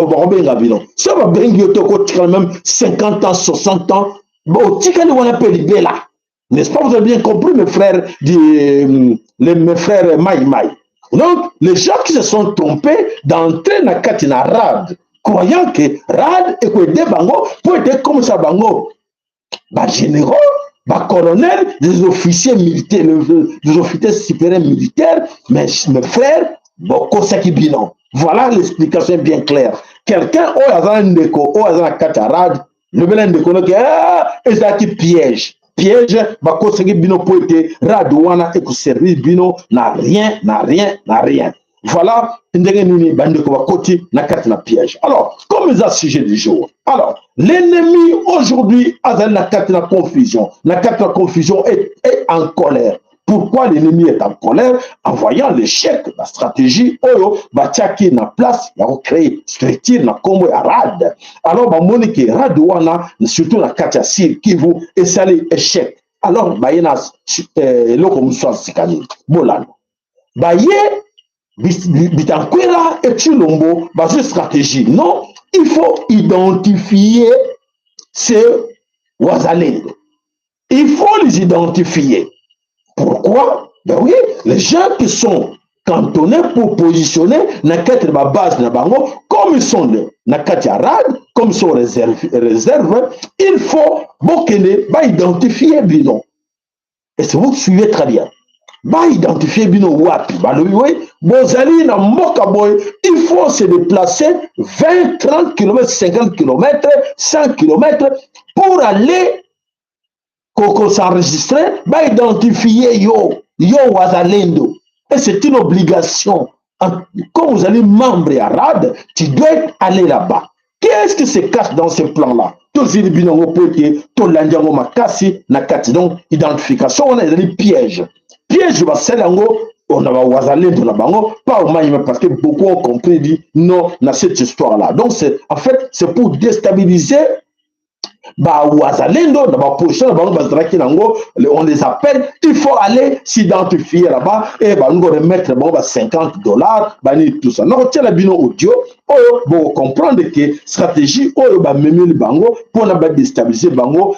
bakobenga bino. So babengi yo te, okotikala même 50 ans, 60 ans, otikali wana mpe libela. N'est-ce pas? Vous avez bien compris, mes frères du, les, mes frères mai mai. Donc les gens qui se sont trompés d'entrer na kati na RAD, croyant que RAD ekoaider bango po ete comme ça bango bagénéraux, bacolonel, des officiers militaires, des officiers supérieurs militaires, mais mes frères, bokosaki bino. Voilà, l'explication est bien claire. Quelqu'un oyo aza na ndeko oyo aza na kati ya RAD, lobela ndeko noke ezalaki piège, piège, bakosaki bino mpo ete RAD wana ekoservir bino na rien, na rien, na rien. Voilà ndenge nini bandeko bakoti na kati na piège. Alors, comme eza sujet du jour, alors l'ennemi aujourd'hui azali na kati na confusion, na kati na confusion et en colère. Pourquoi l'ennemi est en colère? En voyant l'échec de la stratégie oyo batiaki na place ya kocréer structure na nkombo ya RAD. Alors bamoni ke RAD wana, surtout na kati ya Sud Kivu, esali échec. Alors baye na eloko mosusu ya sika. Nini? Bolanda, baye Bitakwira et Tshilombo bazwi stratégie: non, il faut identifier ces wazalendo, il faut les identifier. Pourquoi? Ben oui, les gens qui sont cantonnés pour positionner na kati na babase na bango, comme ils sont na kati ya RAD, comme ils sont réserve, il faut bokende baidentifier bino. Et c'est vous suivez très bien. Baidentifier bino wapi? Balobi: oui, bozali na mboka boye, il faut se déplacer 20, 30 km, 50 km, 100 km pour aller s'enregistrer, baidentifier yo, yo wazalendo. Et c'est une obligation. Quand vous allez membre ya RAD, tu dois aller là-bas. Qu'est-ce qui se cache dans ce plan-là? Tozili bino yango po ete tolandi yango makasi na kati. Donc identification wana ezali piège, piège basali yango. On a wazalendo na bango, pas au Maniema, parce que beaucoup ont compris, dit non na cette histoire là. Donc c'est en fait, c'est pour déstabiliser ba wazalendo na ba position na bango bazalaki nango. On les appelle, il faut aller s'identifier là-bas et bango remettre bango ba 50 $ bani, tout ça. Nakotiela bino audio oyo, bokocomprendre ke stratégie oyo bamemeli bango mpona badéstabiliser bango,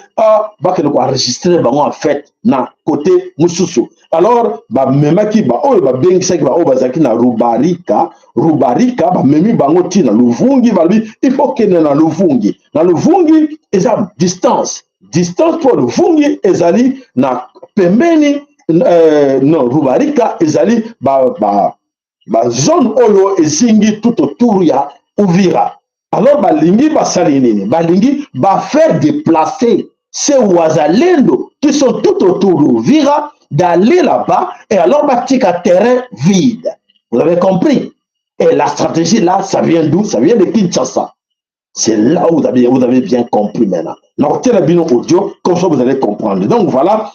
bakende koenregistrer bango en fait na côté mosusu. Alors bamemaki baoyo, babengisaki baoyo bazalaki na Rubarika. Rubarika, bamemi bango ntina Luvungi. Balobi il faut kende na Luvungi. Na Luvungi eza distance mpo Luvungi ezali na pembeni, non, Rubarika ezali ba zone oyo ezingi tout autour ya Uvira. Alors balingi basali nini? Balingi bafaire déplacer ces wazalendo qui sont tout autour d'Uvira, d'aller là-bas et alors batika terrain vide. Vous avez compris? Et la stratégie là, ça vient d'où? Ça vient de Kinshasa. C'est là où vous avez bien compris maintenant. Donc, bino audio, comme ça vous allez comprendre. Donc voilà,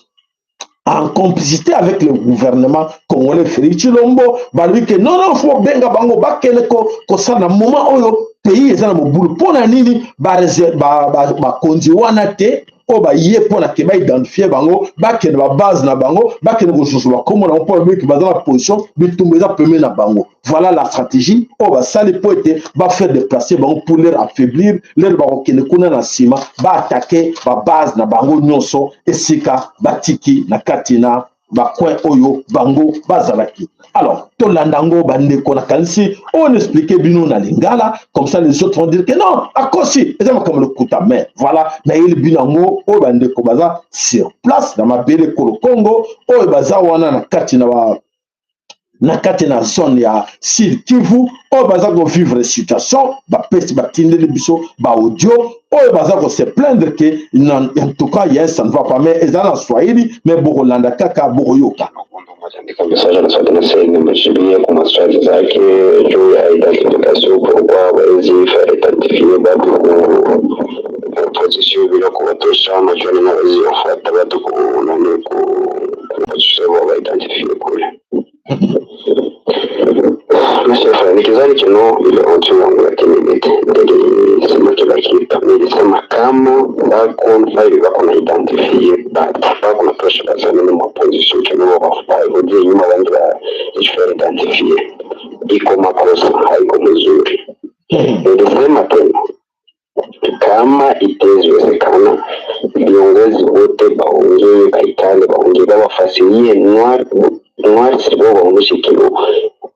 en complicité avec le gouvernement congolais, Félix Tshilombo, balobi ke non, non, faut benga bango bakende kosala na moment oyo pays eza na mobulu. Mpo na nini bakonzi wana te oyo baye mpona ke baidentifie bango, bakende babase na bango, bakende kosusu bakombo na bango, mpo babiki baza na position, bitumba eza pembeni na bango? Voilà la stratégie oyo basali mpo ete bafaire déplacer bango pour leur affaiblir lere bakokende kuna na nsima, baattaquer babase na bango nyonso esika batiki na kati na bacoin oyo bango bazalaki. Alors tolanda yango, bandeko. Nakanisi oyo naexpliquer bino na lingala, comme ça les autres vont dire que non, akosi, eza makambo lokuta. Mais voilà, nayeli bino yango oyo bandeko baza sur place na mabele ekolo Congo, oyo baza wana na kati na zone ya Sud Kivu, oyo baza kovivre situation. Bapesi, batindeli biso baaudio oyo baza kose plaindre ke en tout cas ya ça ne va pas. Mais eza na swahili, mais bokolanda kaka, bokoyoka. Andika message anasema nimejibia kwa maswali zake juu ya identification, pourquoi hawezi faire identifier batu ku position bila kuwatosha majani na hawezi wafuata batu ku nani ku position wa identifier kule. Nasema nikizani kino ile oncho yangu, lakini nilisema kila kitu. Nilisema kama bako faili bako na identifier batu bako na tosha bazamini mwa position kino barudie nyuma bandi ba faire identifier, iko makosa, haiko mzuri. Nilisema tena kama iteziwezekana viongozi wote baongee, baitale, baongee, babafasirie noir noir sur blanc, baonyeshe kino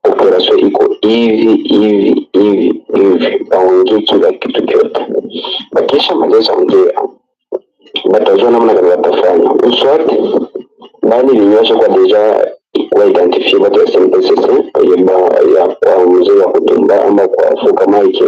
opération iko hivi hivi hivi hivi, baongee kila kitu kyote. Bakisha maliza ongea, batajua namna gani watafanya uswati bali vinyosha kwa déjà wa identifier batu ya SNPCC ya kwa mzee wa kutumba ama kwa fuka maike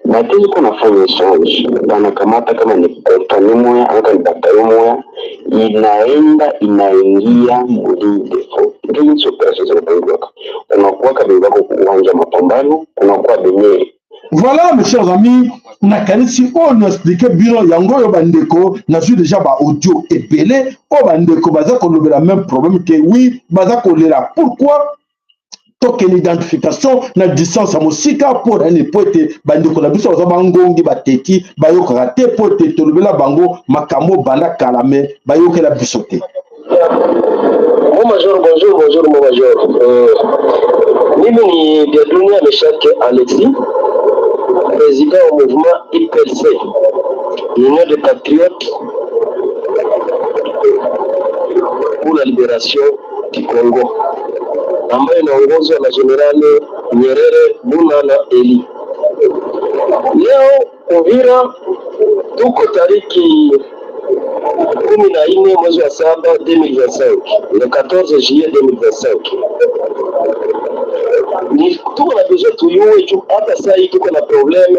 batezi ko nafanya échange, banakamata kama ni compagnie moya ama kama ni bataillon moya, inaenda inaingia mu defo. Ndio jinsi opération zinapangiwaka, unakuwa kabili bako kuwanja mapambano, kunakuwa benye Voilà, mes chers amis, nakanisi oyo na expliquer bino yango oyo. Bandeko, nazwi déjà baaudio ebele oyo bandeko baza kolobela même problème ke oui, baza kolela pourquoi tokende identification na distance ya mosika. Mpo na nini? Mpo ete bandeko na biso baza bangongi, bateti, bayokaka te, mpo ete tolobela bango makambo banda kala, mais bayokela biso te. Mon major, bonjour, bonjour mon major. Mimi ni Biadunia Meshake Alexis, président au mouvement IPLC, Union des Patriotes pour la Libération du Congo, ambayo inaongozwa na Jenerali Nyerere Bunana Eli. Leo Uvira tuko tariki 14 mwezi wa saba 2025, le 14 juillet 2025. Ni tuko na besoin tuyue juu hata saa hii tuko na problème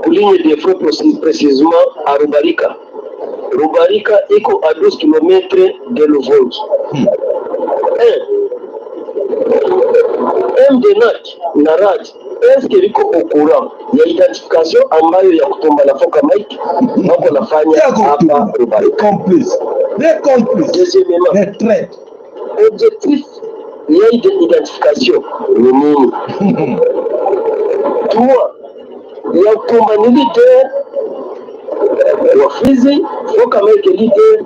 ku ligne de front, précisément à Rubarika. Rubarika iko à 12 km de Luvungi. MDNAC na RAD, est-ce que liko au courant ya identification ambayo ya kutomba na Foka Mike wako nafanya hapa Rubarika? Complice, les complices. Deuxièmement, les traîtres. Objectif ya Ya identification ni nini? Trois, Yakutumba ni leader wa Fizi, Foka Mike leader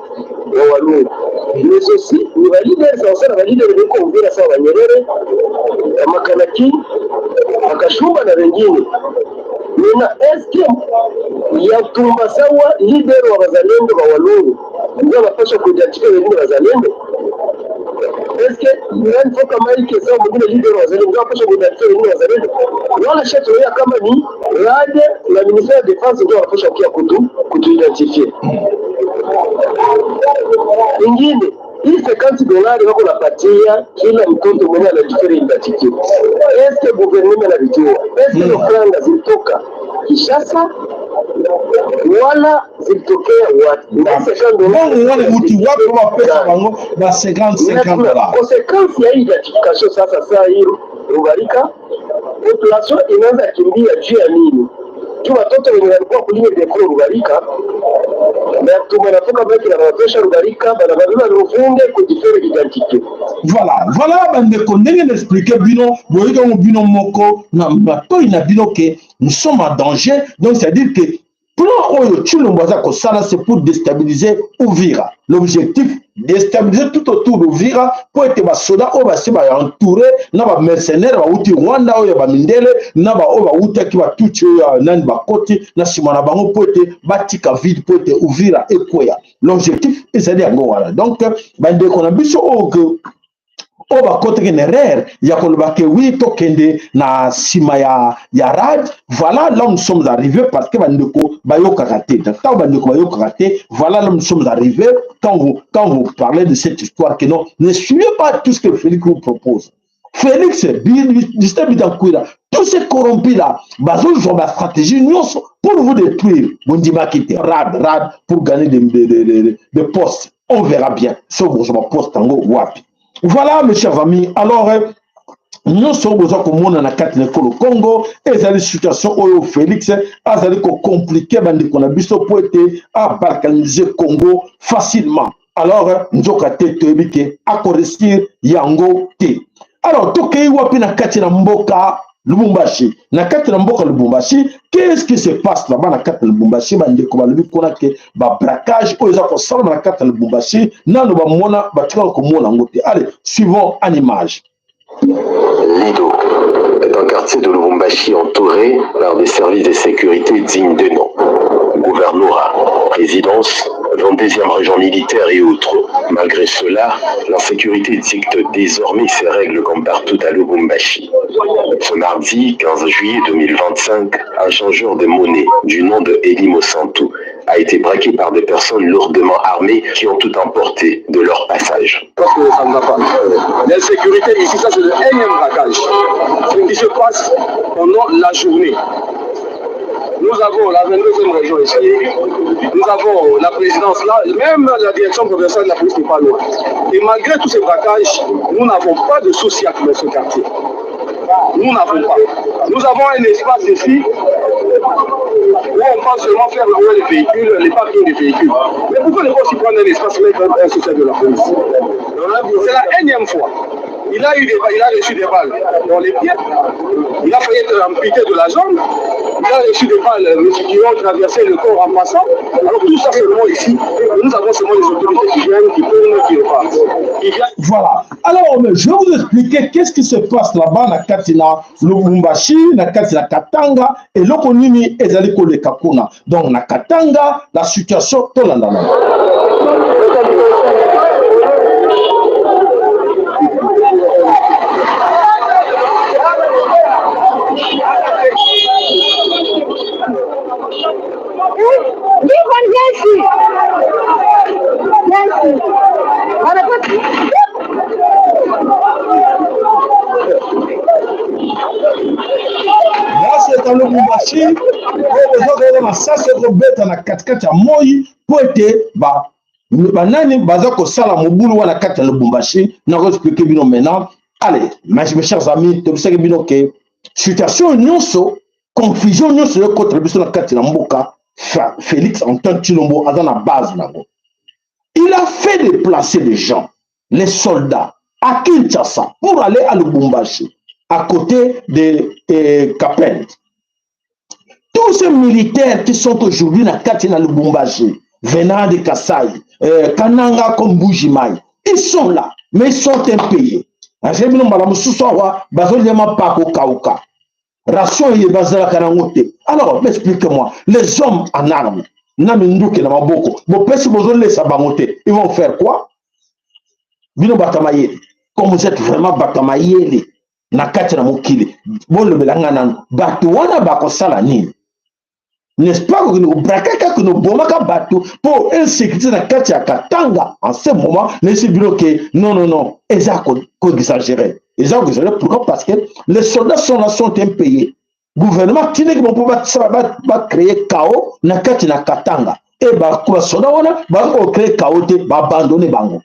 wa Walungu, mais aussi ni ba leader sawa sana, ba leader biko Uvira sawa ba Nyerere, Makanaki, Akashumba na wengine. Nina eske Yakutumba sawa leader wa bazalendo ba Walungu ndio anapaswa kuidentify wengine bazalendo? Eske nani Foka Mike sawa mwingine leader wa wazalendo ndio anapaswa kuidentify wengine wazalendo? Wala shatulia kama ni RAD na ministère ya défense ndio wanapaswa kia kutu identifier. Ingine, hii 50 dolari wako napatia kila mtoto mwenye anajifaire identité, eske gouvernement anavijua? Eske hiyo franga zilitoka Kinshasa wala zilitokea wapi? Na 50 dolari Mbongo wana euti wapi? Bapesa bango ba 50 50 dollars. Conséquence ya hii identification sasa, saa hii Rubarika population inaanza kimbia juu ya nini? Juu watoto wenye walikuwa ku ligne de front Rubarika na tumenatoka baki na wanatosha Rubarika bana babeba Luvunge kujifaire identité. Voilà, bandeko, ndenge na expliquer bino, boyoki yango bino moko na matoi na bino ke nous sommes en danger. Donc c'est à dire que plan oyo Tshilombo aza kosala, c'est pour déstabiliser Uvira. L'objectif, déstabiliser tout autour d'Uvira mpo ete basoda oyo basi baentouré na bamercenaire bauti Rwanda, oyo ya bamindele na baoyo bautaki batuti oyo ya nani, bakoti na nsima na bango mpo ete batika vide, mpo ete Uvira ekweya. L'objectif ezali yango wana. Donc bandeko na biso oyo oyo bakotaki na erreur ya koloba ke oui, tokende na nsima ya RAD, voilà là où nous sommes arrivés, parce que bandeko bayokaka te. Ntango bandeko bayokaka te, voilà là où nous sommes arrivés. Quand vous parlez de cette histoire que non, ne suivez pas tout ce que Félix vous propose. Félix, Justin Bitakwira, tous ces corrompus là bazozwa bastratégie nyonso pour vous détruire. Bondimaki te. RAD, RAD pour gagner des postes, on verra bien soki bozwa baposte yango wapi. Voilà, mes chers amis. Alors nyonso oyo boza komona na kati na ekolo Congo ezali situation oyo Félix azali kocompliquer bandeko na biso mpo ete abalkaniser Congo facilement. Alors nzoka te, toyebi ke akoréussir yango te. Alors tokei wapi? Na kati na mboka Lubumbashi. Na kati na mboka Lubumbashi, qu'est-ce qui se passe là-bas na kati na Lubumbashi? Bandeko balobi kuna ke babraquage oyo eza kosalama na kati na Lubumbashi, nano bamona batikala komona yango te. Allez, suivons en image. Lido est un quartier de Lubumbashi entouré par des services de sécurité dignes de nom. Gouvernorat, présidence, 22e région militaire et autres. Malgré cela, l'insécurité dicte désormais ses règles comme partout à Lubumbashi. Ce mardi 15 juillet 2025, un changeur de monnaie du nom de Eli Mosantu a été braqué par des personnes lourdement armées qui ont tout emporté de leur passage. Parce que ça ne va pas. L'insécurité ici, ça c'est le énième braquage qui se passe pendant la journée. Nous avons la 22e région ici, nous avons la présidence là, même la direction provinciale de la police n'est pas loin. Et malgré tous ces braquages, nous n'avons pas de social dans ce quartier. Nous n'avons pas. Nous avons un espace ici où on pense seulement faire louer les véhicules, les parkings des véhicules. Mais pourquoi ne pas aussi prendre un espace, mettre un social de la police? C'est la énième fois. Il a reçu des balles dans les pieds. Il a failli être amputé de la jambe. Il a reçu des balles qui ont traversé le corps en passant. Alors tout ça seulement ici, nous avons seulement les autorités qui viennent, qui tournent, qui repartent. Qui viennent. Voilà. Alors, mais je vais vous expliquer qu'est-ce qui se passe là-bas na kati na Lubumbashi, na kati na Katanga, eloko nini ezali koleka kuna. Donc na Katanga, la situation, tolanda na. Viens ici. Viens ici. On n'a pas. Grâce eta Lubumbashi, oyo boza koyoka masasi ekobeta na katikati ya moi mpo ete banani baza kosala mobulu wana kati ya Lubumbashi, nakoexpliquer bino maintenant. Allez, mes chers amis, tobisaki bino ke situation nyonso, confusion nyonso ekotela biso na kati na mboka, Félix Antoine Tshilombo aza na base nango. Il a fait déplacer des gens, les soldats. À Kinshasa pour aller à Lubumbashi, à côté de Kapend. Tous ces militaires qui sont aujourd'hui na kati na Lubumbashi, venant de Kasaï, Kananga comme Mbujimayi, ils sont là, mais ils sont impayés. Aje bino mbala mosusu awa bazolia mapa kokauka, ration ye bazalaka nango te. Alors expliquez-moi, les hommes en armes na minduki na maboko, bopesi bozolesa bango te, ils vont faire quoi? Bino bato ya mayele, comme vous êtes vraiment bato ya mayele na kati na mokili, bolobela nga nano, bato wana bakosala nini? N'est-ce pas kokende kobraquer kaka, nobomaka bato mpo insécurité na kati ya Katanga en ce moment? Nayesi bino ke non, non, non, eza koexagérer, eza koexagérer. Pourquoi? Parce que les soldats sont là, sont impayés. Gouvernement tindaki bango mpo bacréer chaos na kati na Katanga e basoda wana baza kocréer chaos te, baabandonner bango,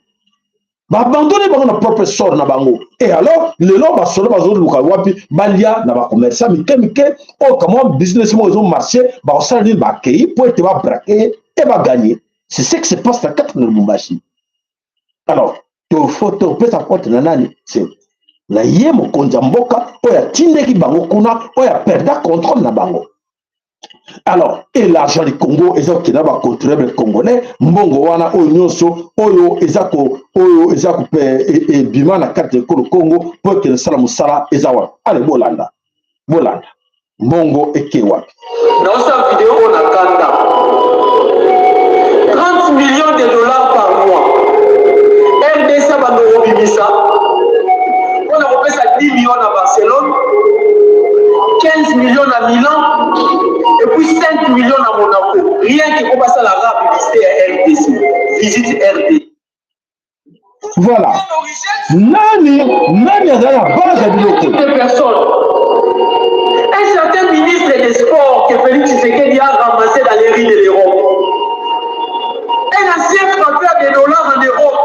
baabandonner bango na propre sort na bango. Et alors lelo basoda bazoluka wapi balia na bacommerçant mike mike oyo kamwa business moko ezomarcher. Bakosala nini? Bakei mpo ete babraquer e bagagner. C'est ce qui se passe na kati na Lubumbashi. Alors tofo topesa compte na nani? C'est na ye mokonzi ya mboka oyo atindaki bango kuna, oyo aperda contrôle na bango. Alors, et l'argent du Congo eza kokenda, bacontribuable congolais, mbongo wana oyo nyonso oyo eza ko oyo eza ebima na kati ya ekolo Congo mpo ekende sala mosala eza wapi? Ale, bolanda, bolanda, mbongo eke wapi? Naosala video oyo na kanda. 30 millions de dollars par mois RDC bando kobimisa mpona kopesa 10 millions na Barcelone, 15 millions na Milan et puis 5 millions na Monaco, rien que po basalaka publicité ya RDC, Visite RD. Voilà, nani nani azali na base ya biloko? De personnes, un certain ministre des Sports que Félix Tshisekedi a ramassé dans les rues de l'Europe, un ancien frappeur de dollars en Europe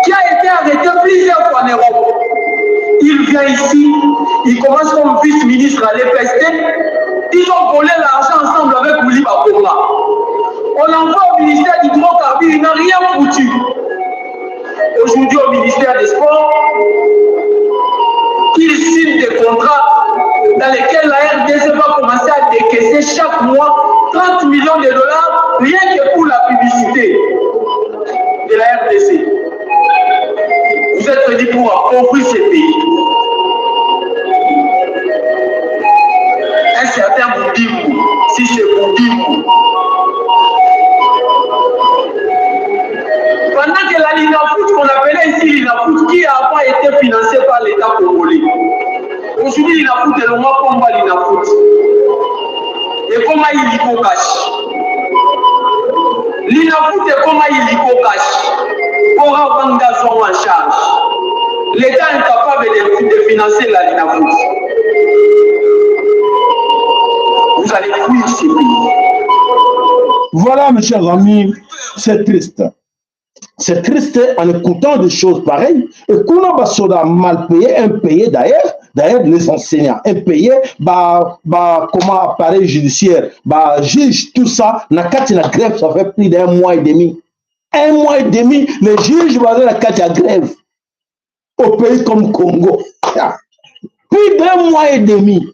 qui a été arrêté plusieurs fois en Europe. Il vient ici, il commence comme vice-ministre à l'EPST. Ils ont volé l'argent ensemble avec Willy Bakonga. On l'envoie au ministère d'Hydrocarbures, il n'a rien foutu. Aujourd'hui, au ministère des Sports, il signe des contrats dans lesquels la RDC va commencer à décaisser chaque mois 30 millions de dollars, rien que pour la publicité de la RDC. Vous êtes venus pour appauvrir ce pays. Un certain Boudimou, si c'est Boudimou. Pendant que la Linafoot, qu'on appelait ici Linafoot, qui a avant été financée par l'État congolais. Aujourd'hui, Linafoot est le mois combat Linafoot. Et comment il y cache? Linafoot est comment il y cache? Ora Banga sont en charge. L'État est incapable de financer la Linafoot. Vous allez fuir ce pays. Voilà, mes chers amis, c'est triste. C'est triste en écoutant des choses pareilles. Et kuna basoda mal payé, impayé d'ailleurs, d'ailleurs les enseignants impayés, bah, comment, appareil judiciaire, bah, juge, tout ça, na kati na grève, ça fait plus d'un mois et demi. Un mois et demi, les juges vont na kati ya grève. Au pays comme Congo. Plus d'un mois et demi.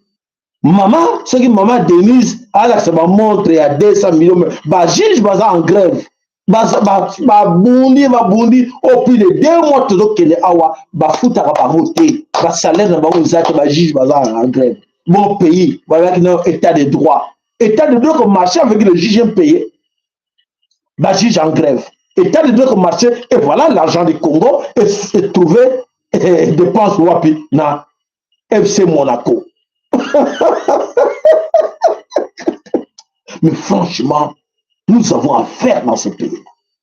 Maman, ce qui maman Denise, alakisa ba montre ya 200 millions, ba juge baza en grève. Babundi, babundi au plus de 2 mois. Tozokende awa, bafutaka bango te, basalaire na bango eza te, bajuge baza en grève. Bon pays bazalaki na état de droit, état de droit komarcher avec le juge impayé, bajuge en grève, état de droit komarcher? Et voilà, l'argent du Congo est trouvé dépense wapi? Na FC Monaco. Mais franchement, nous avons affaire dans ce pays.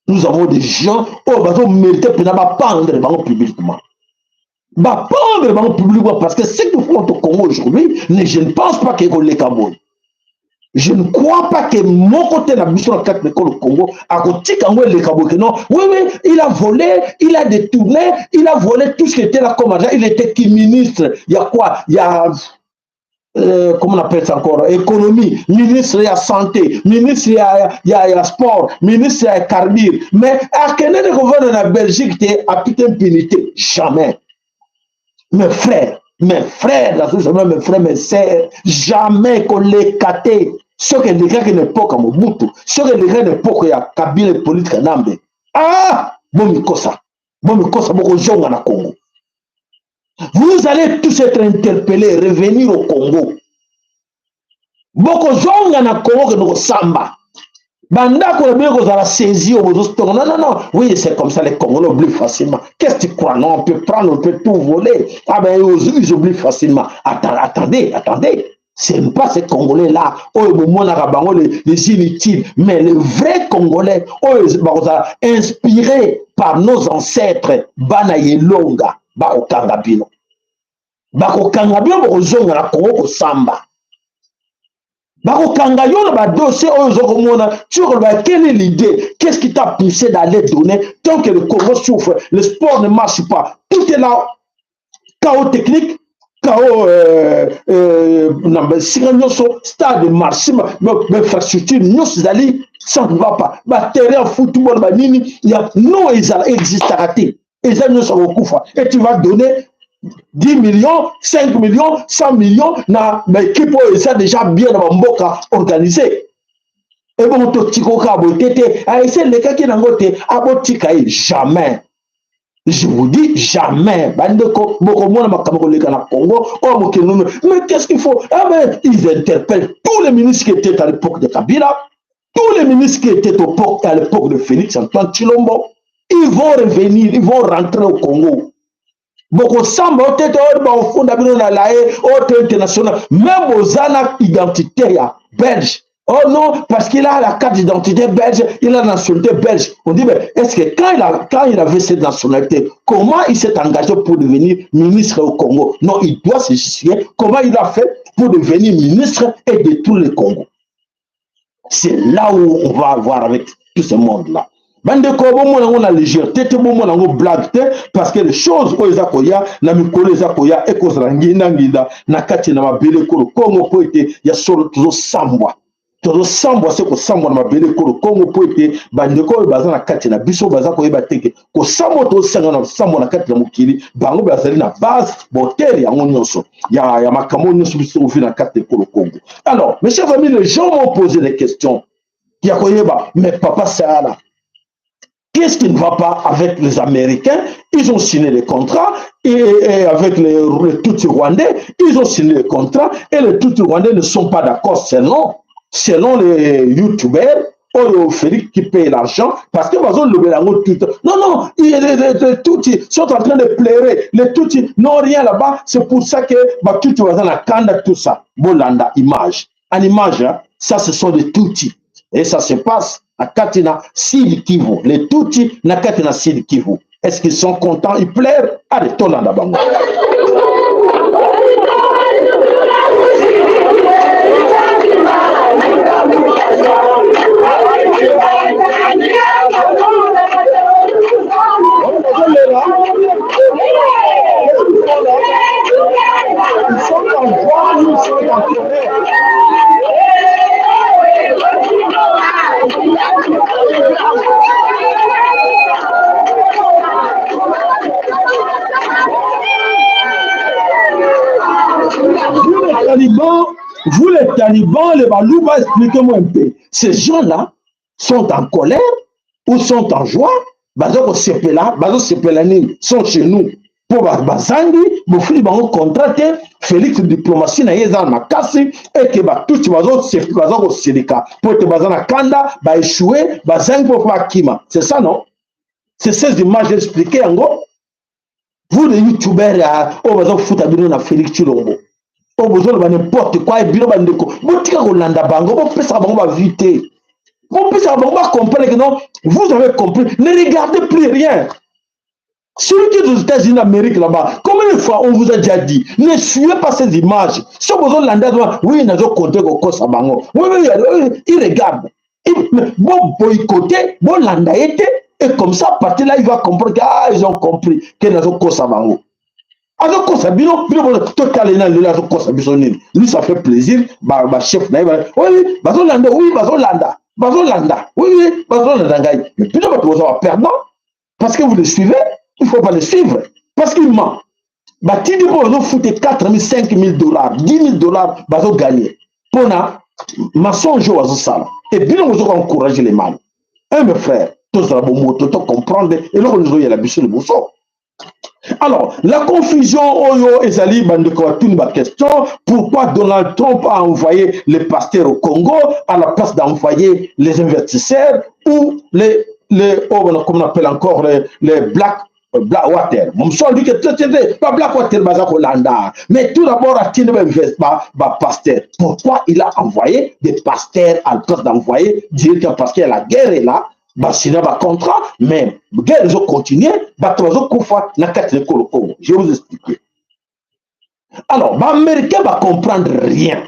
Nous avons des gens oyo bazomérite mpenza bapendre bango publiquement, bapendre bango publiquement, parce que ce qu'ils font au Congo aujourd'hui, je ne pense pas ke ekoleka boye. Je ne crois pas que moko te na biso na kati na ekolo Congo akotika yango eleka boye ke non, oui, il a volé, il a détourné, il a volé tout ce qui était là comme argent. Il était qui? Ministre il y a quoi? Il y a comment on appelle ça encore, économie, ministre ya santé, ministre ya sport, ministre ya carbure, mais akende kovanda na Belgique te, apite impunité jamais. Mes frères, mes frères, nazosala mes frères, mes sœurs, jamais koleka te. Soki elekaki na epoke ya Mobutu, soki elekaki na epoke ya Kabila, Hippolyte Kanambe, ah, bomikosa, bomikosa, bokozonga na Congo. Vous allez tous être interpellés, revenir au Congo. Bokozonga na Congo, kende kosamba. Bandako na bino kozala saisi oyo bozotonga. Non, non, non, oui, c'est comme ça, les Congolais oublient facilement. Qu'est-ce que tu crois? Non, on peut prendre, on peut tout voler. Ah ben, ils oublient facilement. Attends, attendez, attendez, ce n'est pas ces Congolais là oyo bomonaka bango les inutiles, mais les vrais Congolais oyo bakozala inspirés par nos ancêtres, bana yelonga, bakokanga bino, bakokanga bino, bokozonga na Kongo kosamba. Bakokanga yo na badossier oyo oza komona. Tu koloba, quelle est l'idée? Qu'est-ce qui t'a poussé d'aller donner tant que le Congo souffre, le sport ne marche pas, tout est là, chaos technique, chaos na bisika nyonso, stade marché, bainfrastructure nyonso ezali, ça ne va pas, baterrain football, banini ya non, ezala existaka te, eza nyonso kokufa, et tu vas donner 10 millions, 5 millions, 100 millions na baéquipe oyo eza déjà bien na bamboka organisé. Ebongo totika boye te te, ese elekaki nango te, abotika ye jamais. Je vous dis jamais, bandeko, bokomona makambo koleka na Congo oyo mokili nono. Mais qu'est-ce qu'il faut? Ah ben, ils interpellent tous les ministres qui étaient à l'époque de Kabila, tous les ministres qui étaient au à l'époque de Félix Antoine Tshilombo. Ils vont revenir, ils vont rentrer au Congo. Bokosamba o te te, oyo bakofunda bino na La Haye oyo te international. Même oza na identité ya belge, oh non, parce qu'il a la carte d'identité belge, il a la nationalité belge. On dit, mais est-ce que quand il avait cette nationalité, comment il s'est engagé pour devenir ministre au Congo? Non, il doit se justifier. Comment il a fait pour devenir ministre et détruire le Congo? C'est là où on va avoir avec tout ce monde-là. Bandeko, bomona yango na légèreté te, bomona yango blague te, parce que les choses oyo eza koya na mikolo eza koya ekozala nginda-nginda na kati na mabele ekolo Kongo, mpo ete ya solo tozosambwa, tozosambwa se kosambwa na mabele ekolo Kongo, mpo ete bandeko oyo baza na kati na biso baza koyeba teke kosambwa tozosanga na kosambwa na kati na mokili. Bango bazali na base botere yango nyonso ya makambo nyonso biso tokovi na kati na ekolo Kongo. Alors, mes chers amis, les gens m'ont posé des questions ya koyeba, mais papa Sayala, qu'est-ce qui ne va pas avec les Américains? Ils ont signé les contrats et avec les Tutsis rwandais, ils ont signé les contrats et les Tutsis rwandais ne sont pas d'accord selon les youtubeurs oyo Félix qui paye l'argent, parce que bazolobela yango tout. Non, non, les Tutsis sont en train de pleurer, les Tutsis n'ont rien là-bas, c'est pour ça que batutsi baza na kanda, tout ça. Bolanda image en image, hein, ça ce sont des Tutsis et ça se passe à Katina, Sud Kivu. Les Tutsis na Katina Sud Kivu, est-ce qu'ils sont contents? Ils pleurent. Allez, tolanda bango. Ils sont en joie, ils sont en colère. Vous les talibans, vous les talibans, les balouba, expliquez-moi un peu. Ces gens-là sont en colère ou sont en joie? Bazo kosepela, bazo sepela nini? Sont chez nous. Mpo bazangi bofuli bango contrat te. Félix, diplomatie na ye eza na makasi eke batutsi baza kosilika mpo ete baza na kanda, baéchoué, bazangi mpo bakima. C'est ça, non? C'est ces images, expliqué yango. Vous les youtubeurs oyo baza kofuta bino na Félix Tshilombo, oyo bozoloba n'importe quoi, bino bandeko, botika kolanda bango, bopesaka bango bavues te, bopesaka bango bacomprendre que non, vous avez compris, ne regardez plus rien. Celui qui est aux États-Unis d'Amérique là-bas, combien de fois on vous a déjà dit, ne suivez pas ces images. Si vous avez oui, nazo compter kokosa bango. Oui, il regarde. Bon boycotter, bon landa été, et comme ça, à partir là, il va comprendre que, ah, ils ont compris que nazo kosa bango. Azo kosa bino, bino total na lelo azo kosa biso nini. Lui, ça fait plaisir, ba chef na ye, oui, bazo landa, oui, bazo landa, bazo landa, oui, bazo landa ngai. Mais bino bato boza ba perdant, parce que vous le suivez. Il ne faut pas le suivre parce qu'il ment. Batindi mpo bazofute 4000, 5000 dollars, 10 000 dollars, bazogagner mpona mensonge oyo bazosala. E bino bozoka encourager le mal. Un, mes frères, tozala bomoto, tocomprendre eloko ezoyela biso liboso. Alors, la confusion oyo ezali, bandeko batuni baquestion: pourquoi Donald Trump a envoyé les pasteurs au Congo à la place d'envoyer les investisseurs ou les oh, comment on appelle encore, les Blackwater? Mosusu alobi ke ba Blackwater baza kolanda, mais tout d'abord atindi bapasteur. Pourquoi il a envoyé des pasteurs à la place d'envoyer directement? Parce que la guerre est là, basina bacontrat, mais guerre ezocontinue, bato bazokufa na kati na ekolo Congo. Je vous expliquer. Alors, baaméricain bacomprendre rien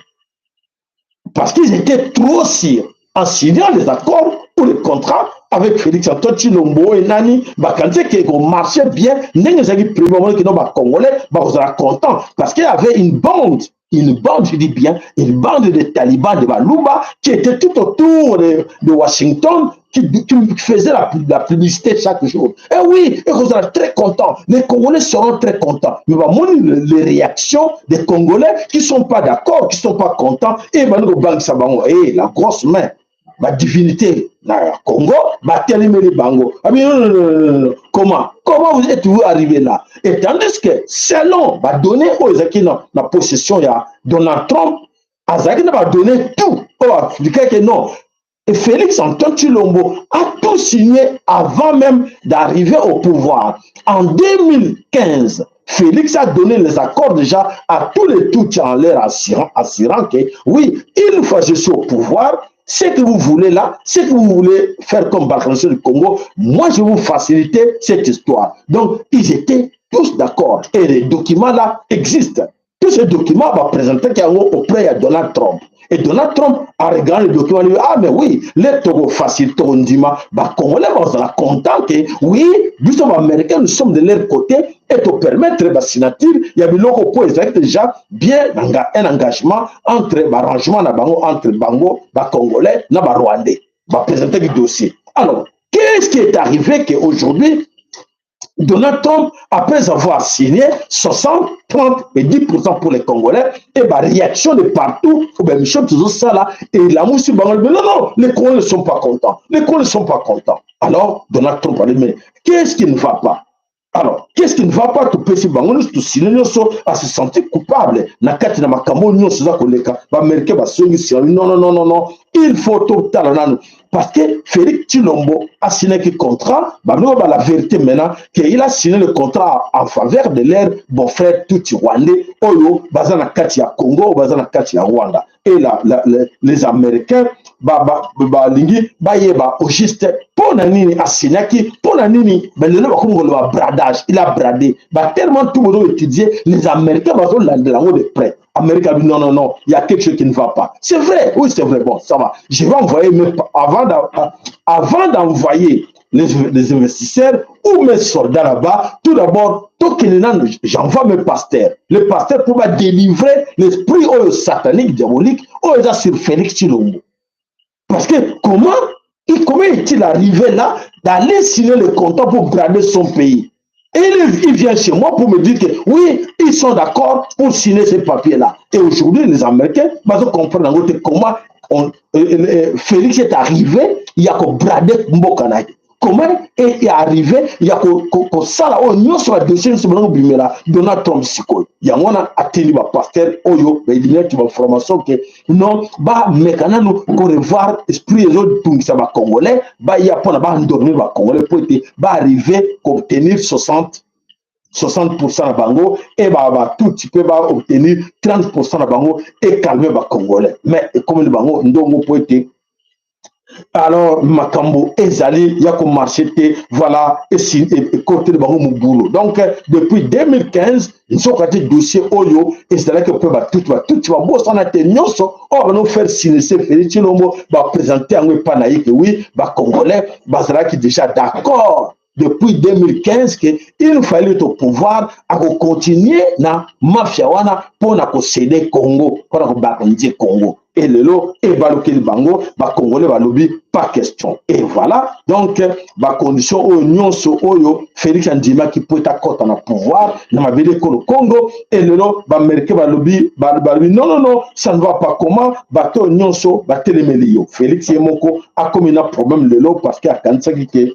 parce qu'ils étaient trop sûrs en signant les accords ou les contrats avec Félix Antoine Tshilombo et nani. Bakanisi ke ekomarche bien ndenge ezalaki prévu. Bamonaki no bacongolais bakozala content parce qu'il y avait une bande, une bande, je dis bien, une bande de talibans de Baluba qui était tout autour de Washington, qui faisait la publicité chaque jour. Et oui, et vous serez très contents. Les Congolais seront très contents. Mais bah, moi, les réactions des Congolais qui sont pas d'accord, qui sont pas contents, et ben, et la grosse main, ma divinité na Congo batelemeli bango. Abi non, non, non, non, comment comment vous êtes-vous arrivé là? Et tandis que selon badonnées oyo ezalaki na possession ya Donald Trump, azalaki na badonnées tout oyo aexpliquaki non, et Félix Antoine Tshilombo a tout signé avant même d'arriver au pouvoir. En 2015, Félix a donné les accords déjà à tous les Tutsis en leur assurant que oui, une fois je suis au pouvoir, ce que vous voulez là, ce que vous voulez faire comme balkanisation du Congo, moi je vais vous faciliter cette histoire. Donc, ils étaient tous d'accord. Et les documents là existent. Tous ces documents vont présenter auprès de Donald Trump. Et Donald Trump a regardé le document, il dit: ah mais oui, les Togo facilite ndima, bah Congolais vont content que oui, nous sommes Américains, nous sommes de leur côté et te permettre la signature, il y a biloko po déjà bien un engagement entre arrangement na bango, entre bango ba Congolais na ba Rwandais. Va présenter le dossier. Alors, qu'est-ce qui est arrivé qu'aujourd'hui Donald Trump, après avoir signé 60, 30 et 10% pour les Congolais, et bah, réaction de partout, ben, Michel toujours ça là, et la mousse, mais non, non, les Congolais ne sont pas contents. Les Congolais ne sont pas contents. Alors, Donald Trump a dit: mais qu'est-ce qui ne va pas? Alors, qu'est-ce qui ne va pas? Topesi bango nyonso, tosine nyonso, ase sentir coupable na kati na makambo nyonso eza koleka. Baaméricain basongisi: non, non, non, non, non, il faut totala nanu, parce que Félix Tshilombo a signé un contrat. Bah, la vérité maintenant, qu'il a signé le contrat en faveur de leur beau-frère Tutsi rwandais, oyo baza na kati ya Congo, baza na kati ya Rwanda. Et les Américains balingi bayeba au juste mpo na nini asignaki, mpo na nini balelo bakomi koloba bradage, il a bradé. Batellement tout bozo étudier, les Américains bazolandela yango de près. Amérique a dit: non, non, non, il y a quelque chose qui ne va pas. C'est vrai, oui, c'est vrai. Bon, ça va. Je vais envoyer, mais avant d'envoyer les investisseurs ou mes soldats là-bas, tout d'abord, j'envoie mes pasteurs. Les pasteurs pour délivrer l'esprit satanique, diabolique, oyo sur Félix Tshilombo. Parce que comment est-il arrivé là d'aller signer le contrat pour brader son pays? Et il vient chez moi pour me dire que oui, ils sont d'accord pour signer ces papiers-là. Et aujourd'hui, les Américains vont comprendre comment Félix est arrivé, il y a brader mboka na ye. Comment est arrivé ya kosala oyo nyonso, badossier nyonso bango bimela Donald Trump sikoyo? Yango wana ateli bapasteur oyo baéliminaki baformation ke non, bameka nanu korevoir esprit ezotungisa bacongolais, baya mpona baendormir bacongolais mpo ete baarrive koobtenir 60% na bango e batutsi mpe baobtenir 30% na bango, ecalmer bacongolais. Mais ekomeli bango ndongo mpo ete alors makambo ezali ya komarcher te. Voilà, ekoteli bango mobulu. Donc depuis 2015, nzoka te dossier oyo ezalaki mpe batuti babosana te nyonso oyo bano faire signer Félix Tshilombo, baprésente yango epai na ye ke oui, bacongolais bazalaki déjà d'accord depuis 2015 ke il fallait au pouvoir akocontinue na mafia wana mpona kocéder Congo, mpona kobalkaniser Congo. E lelo ebalukeli bango, bacongolais balobi pas question. Et voilà donc bacondition oyo nyonso oyo Félix andimaki mpo ete akɔta na pouvoir na mabele ekolo Congo. E lelo baaméricain balobi non, non, non, ça ne va pas. Comment bato oyo nyonso batelemeli yo? Félix ye moko akomi na problème lelo, parce que akanisaki ke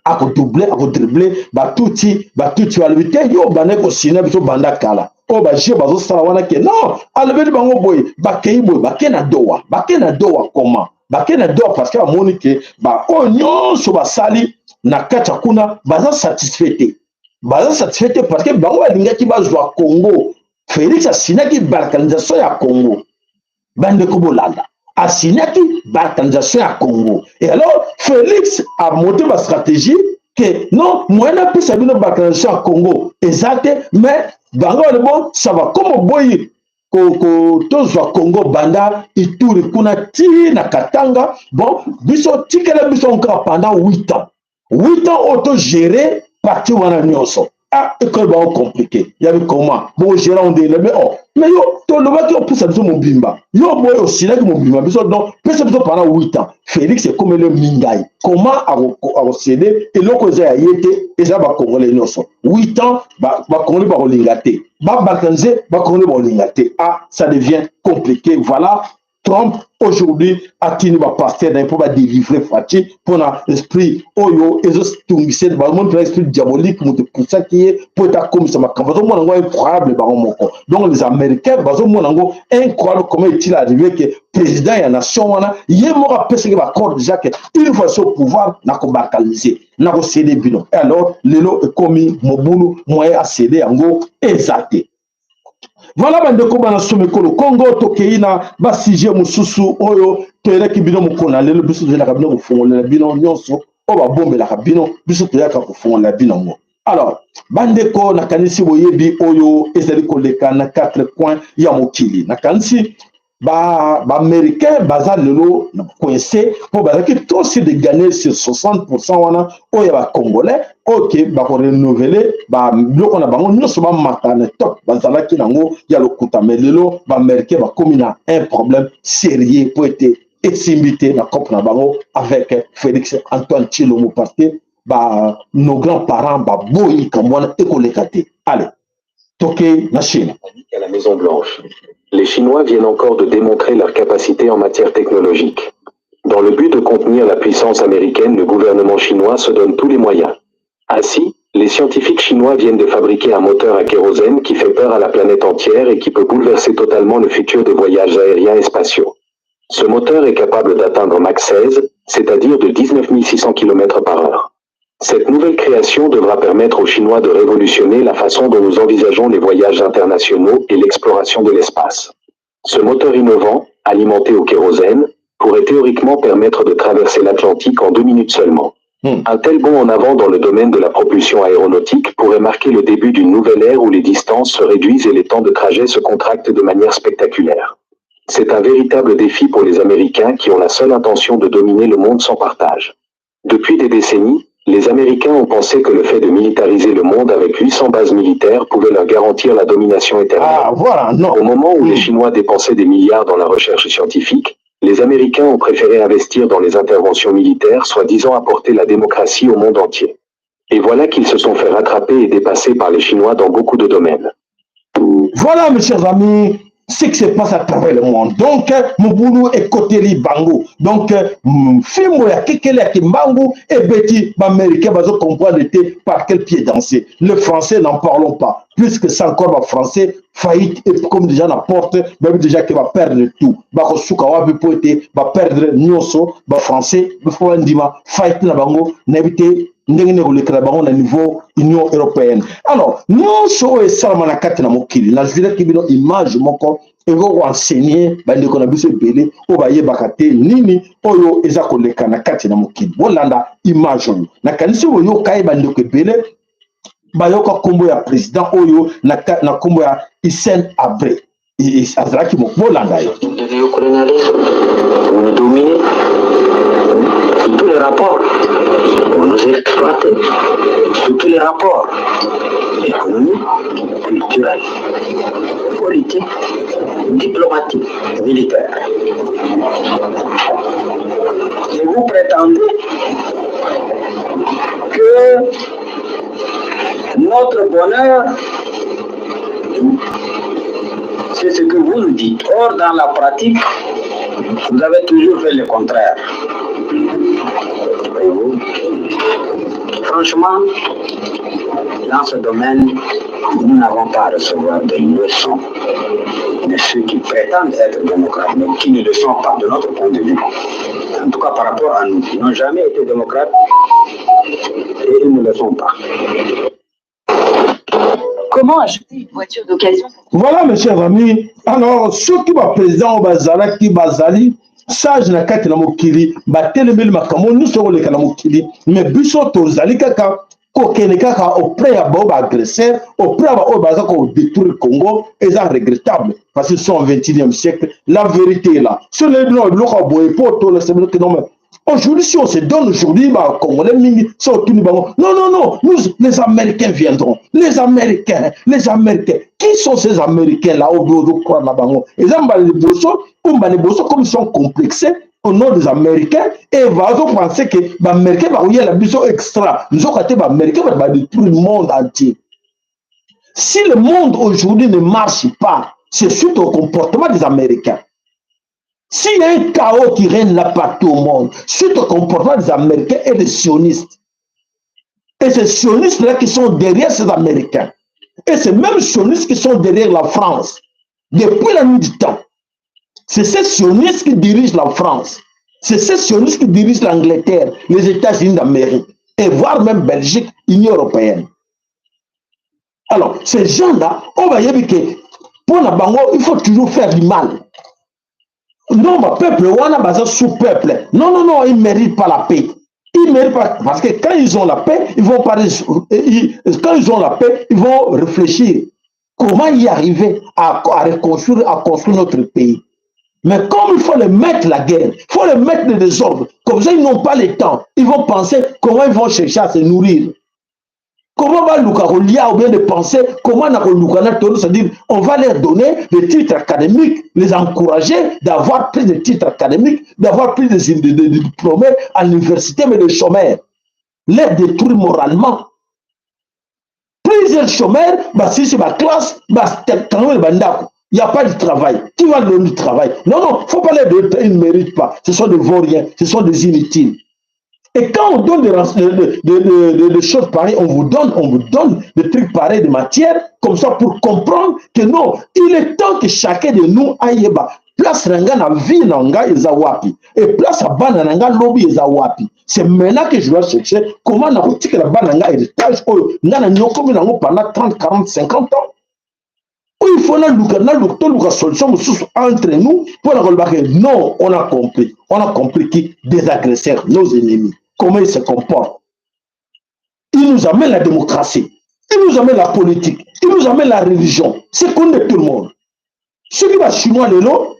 akodouble, akodrible batuti. Batuti balobi te, yo bandaki kosina biso banda kala. Oyo bajeu bazosala wana ke non, alobeli bango boye, bakei boye, bake na Doha, bake na Doha. Comment bake na Doha? Parce que bamoni ke baoyo nyonso basali na kati ya kuna baza satisfait te, baza satisfait te, parce que bango balingaki bazwa Congo. Félix asinaki balkanisation ya Congo. Bandeko, bolanda, asignaki balkanisation ya Congo. Et alors Félix amonte bastratégie ke non, moyen napesa bino balkanisation ya Congo eza te. Mais bango bale bon, ça va, comme oboyi tozwa Congo banda Ituri kuna ti na Katanga, bon, biso tikela biso encore pendant 8 ans, 8 ans oyo togérer parti wana nyonso. Ah, ekolo bango compliqué yabi comment bogérer ondele. Mais oh, mais yo tolobaki opesa biso mobimba, yo boye osilaki mobimba biso, donc pesa biso pendant 8 ans. Félix ekomeli mingai, comment akocéder eloko eza ya ye te, eza bacongolais nyonso? 8 ans, bacongolais bakolinga te, babalkaniser, bacongolais bakolinga te. Ah, ça devient compliqué. Voilà, Trump aujourd'hui atindi bapasteur na ye mpo badélivre Fatshi mpona esprit oyo ezotungisa bamoni mpena esprit diabolique. Moto epusaki ye mpo ete akomisa makambo, bazomona yango incroyable bango moko. Donc les Américains bazomona yango incroyable, comment est-il arrivé ke président ya nation wana ye moko apesaki baaccord déjà ke une fois au pouvoir nakobalkaniser, nakocéder bino? Et alors lelo ekomi mobulu, moyen acéder yango eza te. Voilà, bandeko bana somo ekolo Congo, tokei na basujet mosusu oyo toyelaki bino mokolo na lelo. Biso toyelaka bino kofongolela bino nyonso oyo babombelaka bino, biso toyaka kofongolela bino yango. Alors bandeko, nakanisi boyebi oyo ezali koleka na quatre coins ya mokili. Nakanisi baaméricain ba baza lelo coincé, mpo bazalaki trop sûr de gagner sur 60 wana oyo ya bacongolais, oyo ke bakorenouveler biloko na bango nyonso, bamata na top bazalaki nango ya lokuta. Mais lelo baaméricain bakomi na un problème sérieux, mpo ete esimbi te na cope na bango avec Félix Antoine Tshilombo, parce que ba nos grands parents baboyi likambo wana, ekoleka te. Allez, toke na Chine. À la Maison Blanche. Les Chinois viennent encore de démontrer leur capacité en matière technologique. Dans le but de contenir la puissance américaine, le gouvernement chinois se donne tous les moyens. Ainsi, les scientifiques chinois viennent de fabriquer un moteur à kérosène qui fait peur à la planète entière et qui peut bouleverser totalement le futur des voyages aériens et spatiaux. Ce moteur est capable d'atteindre Mach 16, c'est-à-dire de 19 600 km par heure. Cette nouvelle création devra permettre aux Chinois de révolutionner la façon dont nous envisageons les voyages internationaux et l'exploration de l'espace. Ce moteur innovant, alimenté au kérosène, pourrait théoriquement permettre de traverser l'Atlantique en 2 minutes seulement. Un tel bond en avant dans le domaine de la propulsion aéronautique pourrait marquer le début d'une nouvelle ère où les distances se réduisent et les temps de trajet se contractent de manière spectaculaire. C'est un véritable défi pour les Américains qui ont la seule intention de dominer le monde sans partage. Depuis des décennies, les Américains ont pensé que le fait de militariser le monde avec 800 bases militaires pouvait leur garantir la domination éternelle. Ah, voilà, non. Au moment où les Chinois dépensaient des milliards dans la recherche scientifique, les Américains ont préféré investir dans les interventions militaires, soi-disant apporter la démocratie au monde entier. Et voilà qu'ils se sont fait rattraper et dépasser par les Chinois dans beaucoup de domaines. Voilà, mes chers amis, ce qui se passe à travers le monde. Donc, mobulu ekoteli bango. Donc, fimbo ya kekele ya kimbangu ebeti baaméricain, bazo comprendre te par quel pied danser. Le Français, n'en parlons pas. Plus que ça encore, ba Français, faillite et comme déjà na porte, bayebi déjà ke baperdre tout. Bakosuka wapi po ete baperdre nyonso? Bafrançais bafo bandima faillite na bango, nayebi te ndenge nini ekolekela bango na niveau Union européenne. Alors nyonso oyo esalama na kati na mokili, nazwilaki bino image moko ekoki koenseigner bandeko na biso ebele oyo bayebaka te nini oyo eza koleka na kati na mokili. Bolanda image oyo, nakanisi boyoka ye. Bandeko ebele bayoka nkombo ya président oyo na nkombo ya Hissène Habré, azalaki. Bolanda ye. Le néocolonialisme, vous nous dominez. Sous tous les rapports, vous nous exploitez. Sous tous les rapports. Économique, culturel, politique, diplomatique, militaire. Et vous prétendez que notre bonheur, c'est ce que vous nous dites. Or, dans la pratique, vous avez toujours fait le contraire. Voyez-vous? Franchement, dans ce domaine, nous n'avons pas à recevoir des leçons de ceux qui prétendent être démocrates, mais qui ne le sont pas de notre point de vue. En tout cas, par rapport à nous, ils n'ont jamais été démocrates et ils ne le sont pas. Comment acheter une voiture d'occasion? Voilà, mes chers amis. Alors, soki baprésident oyo bazalaki, bazali sage na kati na mokili, batelemeli makambo nyonso koleka na mokili, mais biso tozali kaka kokende kaka auprès ya bao baagresseur, auprès ya baoyo baza kodétruire Congo. Eza regrettable parce que sont au 21e siècle. La vérité est là. Soki bino biloko ya boye mpo tolesa bino ke non, mais aujourd'hui, si on se donne aujourd'hui, bah, Congolais mingi, surtout bango, non, non, non, nous, les Américains viendront. Les Américains, les Américains. Qui sont ces Américains-là au bureau de quoi na bango? Ils ont les bosso, ou les bosso, comme ils sont complexés au nom des Américains, et va penser que les Américains vont y la biso extra. Nous avons les Américains vont détruire le monde entier. Si le monde aujourd'hui ne marche pas, c'est suite au comportement des Américains. S'il y a un chaos qui règne là partout au monde, suite au comportement des Américains et des sionistes. Et ces sionistes-là qui sont derrière ces Américains. Et ces mêmes sionistes qui sont derrière la France, depuis la nuit du temps. C'est ces sionistes qui dirigent la France. C'est ces sionistes qui dirigent l'Angleterre, les États-Unis d'Amérique, et voire même Belgique, Union européenne. Alors, ces gens-là, on va dire que pour la bango, il faut toujours faire du mal. Non, bah, peuple, wana baza sous-peuple. Non, non, non, ils ne méritent pas la paix. Ils ne méritent pas, parce que quand ils ont la paix, ils vont pas, quand ils ont la paix, ils vont réfléchir comment y arriver à reconstruire, à construire notre pays. Mais comme il faut les mettre la guerre, il faut les mettre le désordre, comme ça ils n'ont pas le temps. Ils vont penser comment ils vont chercher à se nourrir. Comment va luka kolia ou bien de penser comment na koluka na tono, c'est-à-dire on va leur donner des titres académiques, les encourager d'avoir plus de titres académiques, d'avoir plus de diplômés à l'université, mais de chômeurs. Les détruire moralement. Plusieurs chômeurs, bah, si c'est ma classe, bah, il n'y a pas de travail. Qui va donner du travail? Non, non, il ne faut pas les donner, ils ne méritent pas. Ce sont des vauriens, ce sont des inutiles. Et quand on donne des choses pareilles, on vous donne des trucs pareils, des matières, comme ça pour comprendre que non, il est temps que chacun de nous aille place na nga na vie na nga eza wapi et place ya bana na nga lobi eza wapi. C'est maintenant que je dois chercher comment nakotikela bana na nga héritage oyo nga na nyokomi nango pendant 30, 40, 50 ans. Oyo il faut naluka, naluka, toluka solution mosusu entre nous mpo na koloba ke non, on a compris, on a compris qui des agresseurs, nos ennemis, comment ils se comportent. Ils nous amènent la démocratie, ils nous amènent la politique, ils nous amènent la religion. C'est contre tout le monde. Ceux qui Chinois lelo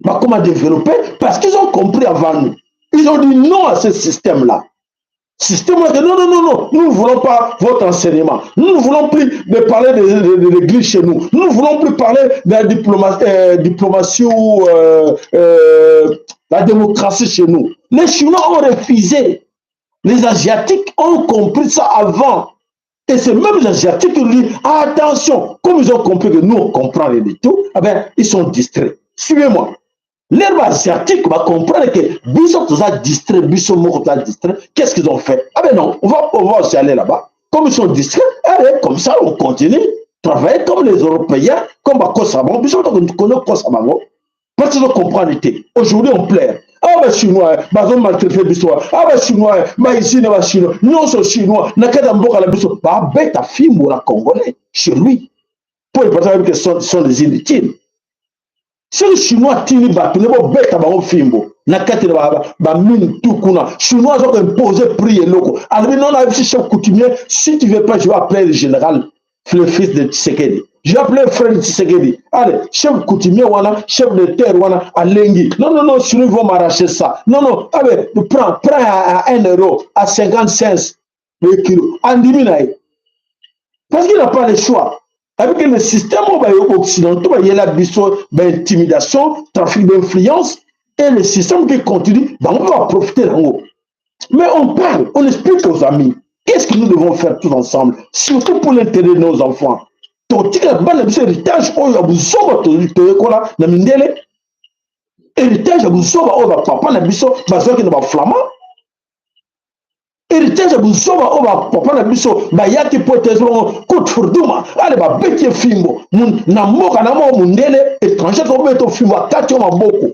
bakoma développer parce qu'ils ont compris avant nous. Ils ont dit non à ce système-là. Système-là, non, non, non, non, nous ne voulons pas votre enseignement. Nous ne voulons plus de parler de l'église chez nous. Nous ne voulons plus parler de la diplomatie ou la démocratie chez nous. Les Chinois ont refusé. Les Asiatiques ont compris ça avant. Et ces mêmes Asiatiques qui disent, attention, comme ils ont compris que nous, on comprend rien du tout, eh ben, ils sont distraits. Suivez-moi. L'herbe asiatique va comprendre que biso toza distrait, biso moko toza distrait. Qu'est-ce qu'ils ont fait? Ah ben non, on va aussi aller là-bas. Comme ils sont distraits, allez, comme ça, on continue. Travailler comme les Européens, comme bakosa bango, biso connaît kosa bango. Parce qu'ils ont compris. Aujourd'hui, on pleure. Ah ben Chinois, bazo maltraiter biso. Ah ben Chinois, ba ici na ba Chinois, nyonso Chinois, na kati ya mboka na biso, ba beta fimbo na Congolais chez lui. Pour les personnes qui sont des inutiles. Soki Chinois atindi bato nde bobeta bango fimbo na kati na bamine tu kuna, Chinois aza koimpose prix eloko. Alobi non, nayebisi chef coutumier, si tu veux pas, je vais appeler le général, le fils de Tshisekedi, je vais appeler le frère de Tshisekedi. Allez, chef coutumier wana, chef de terre wana alengi, non, non, non, sinon ils vont m'arracher ça. Non, non, allez, prends, prends à 1 euro, à 55 le kilo. Andimi na ye. Parce qu'il n'a pas le choix. Avec le système oyo baye occidentaux bayela biso baintimidation, trafic d'influence et le système qui continue, bango mpe baprofite yango. Mais on parle, on explique aux amis qu'est-ce que nous devons faire tous ensemble, surtout pour l'intérêt de nos enfants. Totikala bana biso héritage oyo ya buzoba toyekola na mindele, héritage ya buzoba oyo bapapa na biso bazwaki na baflamand, héritage ya buzoba oyo bapapa na biso bayaki mpo ete ezongo kutfurduma ale babeti ye fimbo na mboka na moko mundele étranger tobeta fimbo akati yo maboko,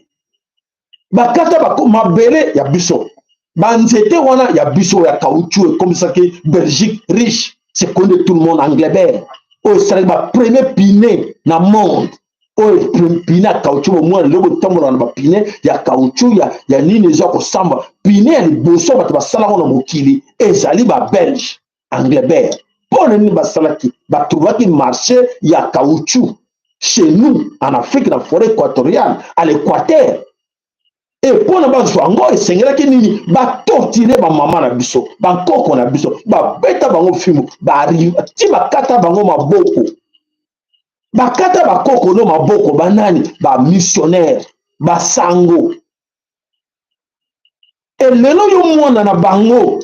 bakata mabele ya biso, banzete wana ya biso ya caoutchouc ekomisaki Belgique riche. C'est connu tout le monde. Englebert oyo esalaki bapremier pine na monde, oyo pine ya caoutchouc bomwana lelo botambola na bapine ya caoutchouc ya nini eza kosamba. Pine ya liboso bato basalango na mokili ezali babelge, Englebert. Mpo na nini basalaki? Batrouvaki marché ya caoutchouc chez nous en Afrique, na forêt équatoriale, à l'équateur. E mpo na bazwa yango esengelaki nini? Batortire bamama na biso, bankoko na biso, babeta bango fimbo ti bakata bango maboko, bakata bakoko no maboko. Banani? Bamissionnaire, basango. Elelo yo mwana na bango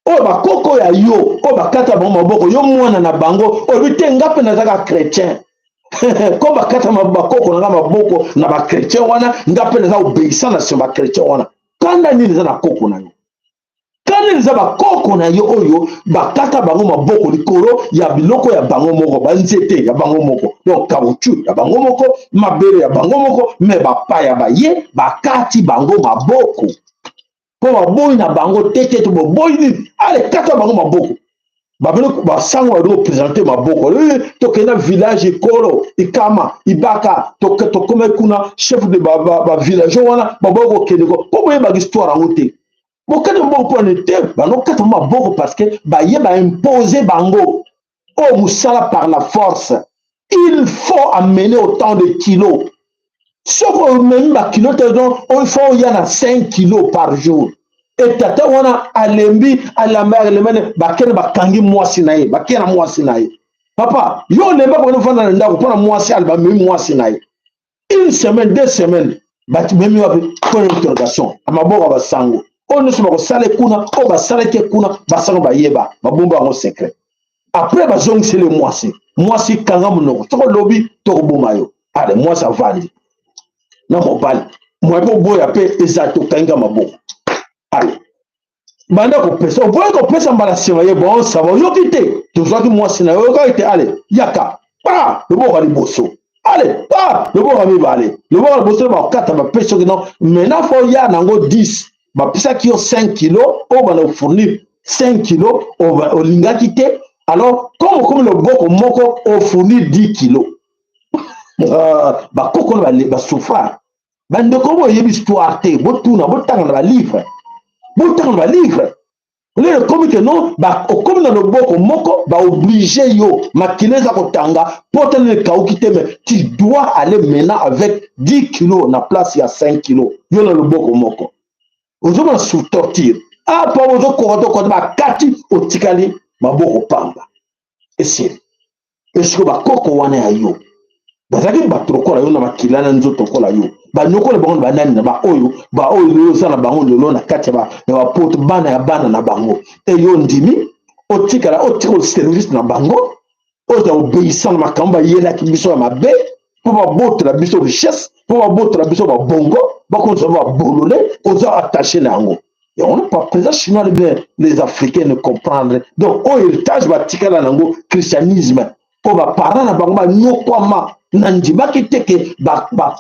oyo bakoko ya yo oyo bakata bango maboko, yo mwana na bango olobi te: nga mpe nazaka chrétien. Ko bakata bakoko na nga maboko na bachrétien wana, nga mpe naza obéissant na nsima bachrétien wana. Kanda nini eza na koko na yo? Kanda nini eza bakoko na yo oyo bakata bango maboko likolo ya biloko ya bango moko, banzete ya bango moko, donc caoutchouc ya bango moko, mabele ya bango moko? Me bapaya baye bakati bango maboko mpo baboyi na bango te. Te, to boboyi nini? Ale, kata bango maboko. Babeli basango bali kopresente maboko. Tokenda village ekolo ikama ibaka, tokoma kuna, chef de bavillage wana baboyi kokende mpo boyebaka histoire yango te. Bokata maboko mpo na te? Banokata maboko parce que baye baimpose bango oyo mosala par la force. Il faut amener autant de kilos. Soki omemi bakilo te, donc il faut oya na 5 kilos par jour. E tata wana alembi, alamba, alembi, bakende bakangi mwasi na ye, bakende na mwasi na ye. Papa, yo olemba kone ofanda na ndako mpona mwasi ale, bamemi mwasi na ye une semaine, 2 semaines, bamemi wapi? Point d'interrogation. Maboko ya basango oyo nyonso bakosala kuna, oyo basalaki kuna, basango bayeba, babomba yango secret. Après bazongiseli mwasi. Mwasi, kanga monoko, soki olobi tokoboma yo. Ale, mwasi avandi na mobali, moye mpo boya mpe eza tokangi maboko. Ale, banda kopesa, oboyi kopesa mbala nsima ye. Bon, ça va, oyoki te, tozwaki mwasi na yo, oyokaki te. Ale, yaka pa loboko ya liboso, ale pa loboko ya mibale, loboko ya liboso bakata, bapesi soki non. Maintenant faut ya nango 10, bapesaki yo 5 kilo oyo banda kofournir 5 kilo, olingaki te. Alors comme okomi loboko moko, ofournir 10 kilo. Bakoko na basouffrar. Bandeko, boyebi histoire te, botuna, botanga na balivre, botanga na balivre. Lelo ekomi ke non, okomi na loboko moko, baoblige yo, makila eza kotanga, pota nini ekauki te, mais tu dois aller maintenant avec 10 kilos na place ya 5 kilos. Yo na loboko moko ozomona sous torture apa, ozokoka tokoka, bakati, otikali maboko pamba, esili. Esiko bakoko wana ya yo bazalaki bato lokola yo, na makila na nzoto lokola yo, banyokola bango na banani? Na baoyo, baoyo lelo oza na bango lelo na kati ya bapoto, bana ya bana na bango. E yo ndimi otikala, otika service na bango, oyo obéissant na makambo bayelaki biso ya mabe mpo babotola biso richesse, mpo babotola biso babongo, bakonza babolole, oza attaché na yango. Yango président chinois bien, les Africains ne comprendre. Donc oyo héritage batikala nango, christianisme oyo baparent na bango banyokwama. Na ndimaki te ke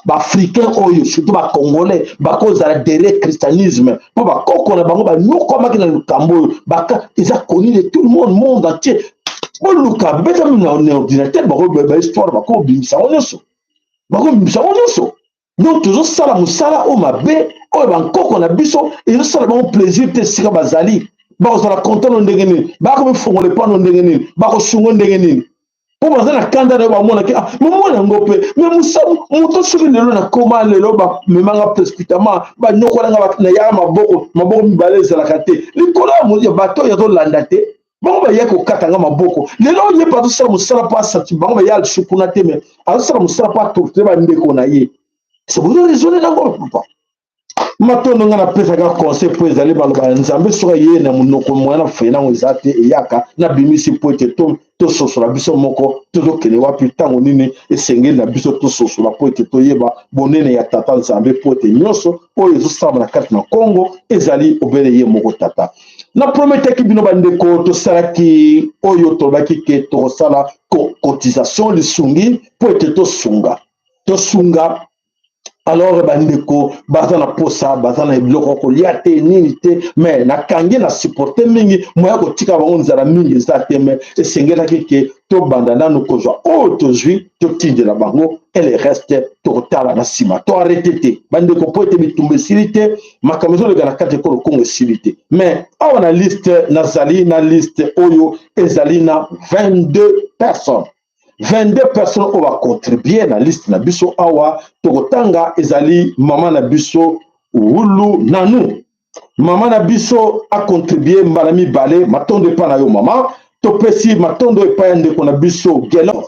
baafricain oyo, surtout bacongolais, bakozala derrière christianisme, mpo bakoko na bango banyokwamaki na likambo oyo. Eza connu de tout le monde, monde entier. Boluka, betami na ordinateur, bahistoire bakobimisa yango nyonso, bakobimisa yango nyonso. Donc tozosala mosala oyo mabe oyo bankoko na biso ezosala bango plaisir te. Esika bazali, bakozala content no ndenge nini? Bakomifongola epano ndenge nini? Bakosunga ndenge nini? Mpo baza na kanda na yo, bamonaki ah, momona yango mpe me moto. Soki lelo nakoma, lelo bamemanga précipitamment, banyokolanga, nayaka maboko, maboko mibale ezalaka te likolo ya bato oyo azolanda te. Bango baye kokata nga maboko. Lelo ye mpe azosala mosala mpo asati bango baya lisusu kuna te, me azosala mosala mpo atorture bandeko na ye. Se bozo raisonne nango papa. Matondo nga napesaka conseil mpo ezali maloba ya Nzambe, soki aye na monoko moya na feye nango eza te, eyaka nabimisi mpo ete tososola biso moko tozokende wapi, ntango nini esengeli na biso tososola mpo ete toyeba bonene ya Tata Nzambe, mpo ete nyonso oyo ezosalama na kati na Kongo ezali obele ye moko Tata. Na prometaki bino bandeko, tosalaki oyo tolobaki ke tokosala cotisation lisungi mpo ete tosunga tosunga. Alors bandeko baza na posa, baza na biloko ya kolia te, nini te, me nakangi na supporte mingi, moya kotika bango nzala mingi eza te, me esengelaki ke tobanda nanu kozwa oyo tozwi, totindela bango, et le reste tokotala na nsima. To arrete te bandeko, mpo ete bitumba esili te, makambo ezoleka na kati ekolo Kongo esili te. Me awa na liste nazali na liste oyo ezali na 22 personnes, 22 personnes oyo bacontribue na liste na biso awa. Tokotanga ezali mama na biso Wulu Nanu, mama na biso acontribue mbala mibale. Matondo epai na yo mama. Topesi matondo epai ya ndeko na biso Gelor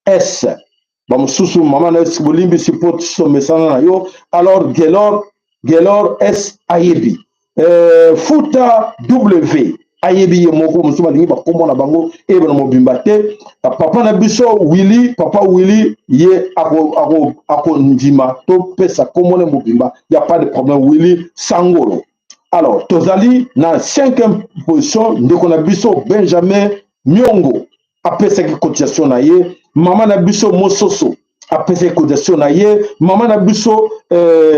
S. Bamosusu mama na yo bolimbisi mpo tosomesana na yo. Alors Gelor S ayebi, Futa W ayebi ye moko, mosusu balingi bakombo na bango eyebana mobimba te. Papa na biso Willy, papa Willy ye akondima ako, ako topesa kombo na mobimba, ya pas de problème, Willy Sangolo. Alors tozali na cinquième position, ndeko na biso Benjamin Miongo apesaki cotisation na ye, mama na biso Mososo apesaki cotisation na ye, mama na biso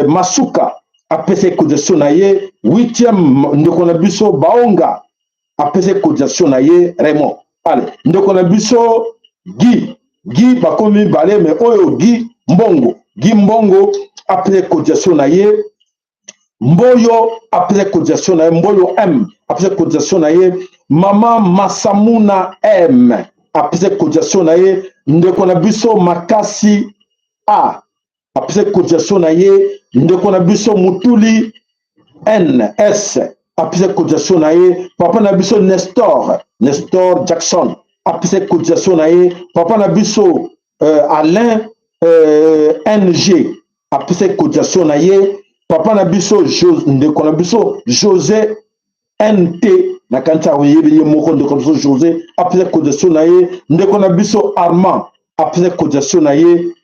Masuka apesaki cotisation na ye, huitième ndeko na biso Baonga apesaki cotisation na ye, Raymond. Ale ndeko na biso Guy bakomi mibale, me oyo Guy Mbongo, Guy Mbongo apesaki cotisation na ye, Mboyo apesaki cotisation na ye, Mboyo M apesaki cotisation na ye, mama Masamuna M apesaki cotisation na ye, ndeko na biso Makasi A apesaki cotisation na ye, ndeko na biso Mutuli N S apesaki cotisation na ye, papa na biso Nestor Jackson apesaki cotisation na ye, papa na biso Alain NG apesaki cotisation na ye, papa na biso ndeko na biso José NT, nakanisi akoyebi ye moko, ndeko na biso José apesaki cotisation na ye, ndeko na biso Armand apesaki cotisation na ye.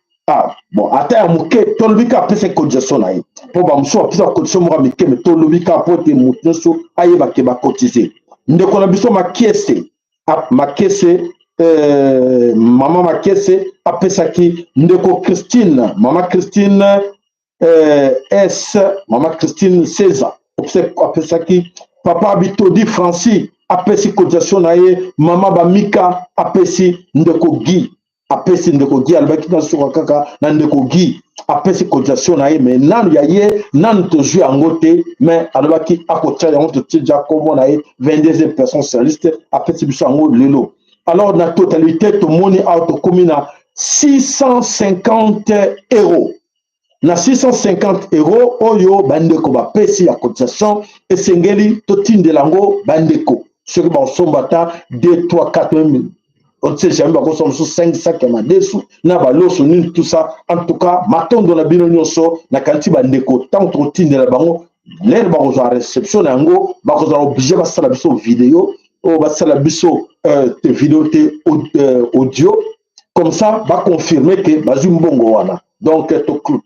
Bon, ata ya moke tolobi kaka apesaki cotisation na ye, mpo bamosusu bapesaka cotisation moko ya mike, me tolobi kaka mpo ete moto nyonso ayeba ke bakotize. Ndeko na biso Makiese, Makese, mama Makese apesaki, ndeko Christine, mama Christine S, mama Christine César apesaki, papa Bitodi Francis apesi cotisation na ye, mama Bamika apesi, ndeko Guy apesi, ndeko Guy alobaki na suka kaka na ndeko Guy apesi cotisation na ye, me nanu ya ye nanu tozwi yango te, me alobaki akotia yango, totie ja kombo na ye 22e personne sur liste, apesi biso yango lelo. Alors na totalité tomoni awa tokomi na 650 euros. Na 650 euros oyo bandeko bapesi ya cotisation, esengeli totindela yango bandeko soki bakosomba ata 2 3 4, on ne sait jamais, bakosomba mosusu 5 sac ya madesu na baloso nini, tout ça. En tout cas matondo na bino nyonso. Nakanisi bandeko ntango tokotindela bango, lere bakozwa réception na yango, bakozala obligé basala biso video oyo, basala biso te video te, audio, comme ça baconfirme ke bazwi mbongo wana. Donc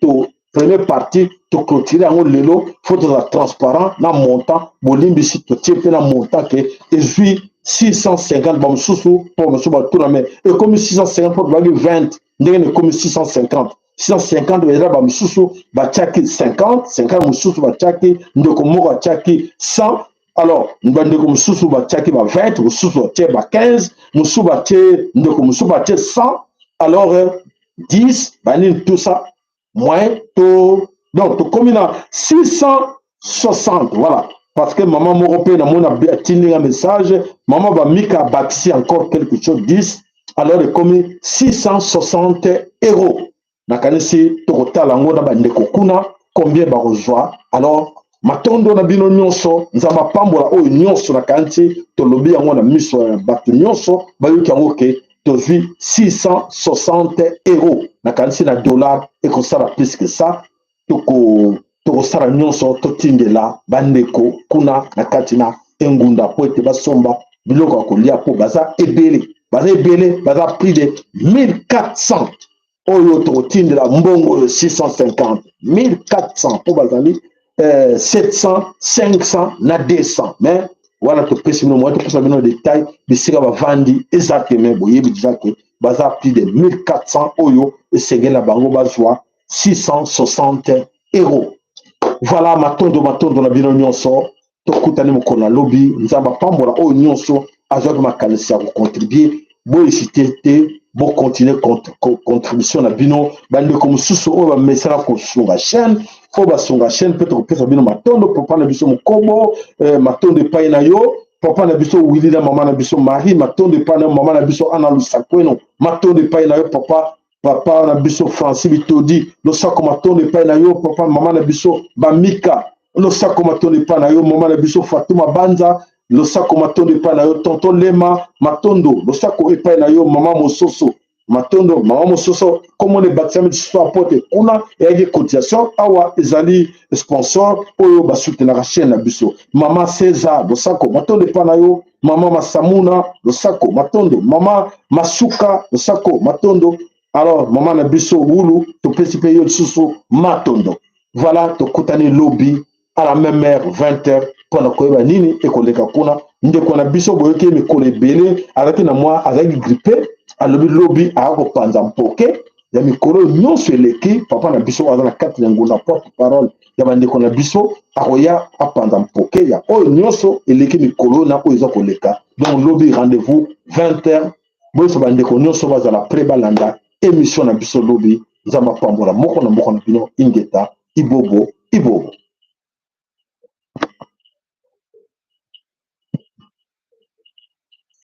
to première partie toclôture yango lelo, faut tozala transparent na montant. Bolimbisi, totie mpe na montant ke ezwi 650. Bamosusu mpo mosusu batuna, me ekomi 650 mpo tobaki 20, ndenge na ekomi 650? 650 eza bamosusu batiaki 50 50, mosusu batiaki, ndeko moko atiaki 100. Alors bandeko mosusu batiaki ba 20, mosusu batie ba 15, mosusu batie, ndeko mosusu batie 100, alors 10 banini, tout ça moins to, donc tokomi na 660. Voilà, parce que mama moko mpe namoni atindi nga message, mama Bamika abakisi encore quelque chose, 10, alors ekomi 660 euros. Nakanisi tokotala yango na bandeko kuna combien bakozwa. Alors Matondo na bino nyonso, Nzambe apambola oyo nyonso. Nakanisi tolobi yango na miso ya bato nyonso, bayoki yango ke tozwi 660 €. Nakanisi na dollar ekosala plus que ça. Tokosala nyonso, totindela bandeko kuna na kati na engunda mpo ete basomba biloko ya kolia, mpo baza ebele, baza ebele, baza plus de 1400 oyo tokotindela mbongo oyo 650, 1400, mpo bazali 700, 500 na 200. Mais wana topesi bino moya, topesa bino détail bisika bavandi eza te. Mais boyebi déjà ke baza plus de 1400 oyo esengeli na bango bazwa 660 €. Voilà, matondo, matondo na bino nyonso. Tokutani mokolo na lobi. Nzambe apambola oyo nyonso azwaki makanisi ya kocontribuer. Bohésiter te, bocontinuer contribution na bino. Bandeko mosusu oyo bamesana kosunga chaîne, oyo basunga chaîne mpe, tokopesa bino matondo. Papa na biso Mokobo, matondo epai na yo. Papa na biso Wili na mama na biso Marie, matondo epai na yo. Mama na biso Ana Lusakweno, matondo epai na yo. Papa na biso Francis Bitodi, losako, matondo epai na yo. Papa, mama na biso Bamika, losako, matondo epai na yo. Mama na biso Fatuma Banza, losako, matondo epai na yo. Tonton Lema, matondo, losako epai na yo. Mama Mososo, matondo. Mama Mososo, komona ebatisami lisusu apote kuna, eyaki cotisation, awa ezali sponsor oyo basoutenaka chaîne na biso. Mama César, losako, matondo epai na yo. Mama Masamuna, losako, matondo. Mama Masuka, losako, matondo. Alors mama na biso Wulu, topesi mpe yo lisusu matondo. Voilà, tokutani lobi à la même heure, 20 heures, mpona koyeba nini ekoleka kuna. Ndeko na biso, boyoki mikolo ebele azalaki na mwa, azalaki grippe, alobi lobi aya kopanza mpoke ya mikolo nyonso eleki. Papa na biso aza na kati ya ngunda, porte parole ya bandeko na biso, akoya apanza mpoke ya oyo nyonso eleki mikolo na oyo eza koleka. Donc lobi, rendez-vous 20 heures. Boyesa bandeko nyonso bazala prêt, balanda émission na biso lobi. Nzambe apambola moko na moko na bino. Ingeta, ibobo, ibobo.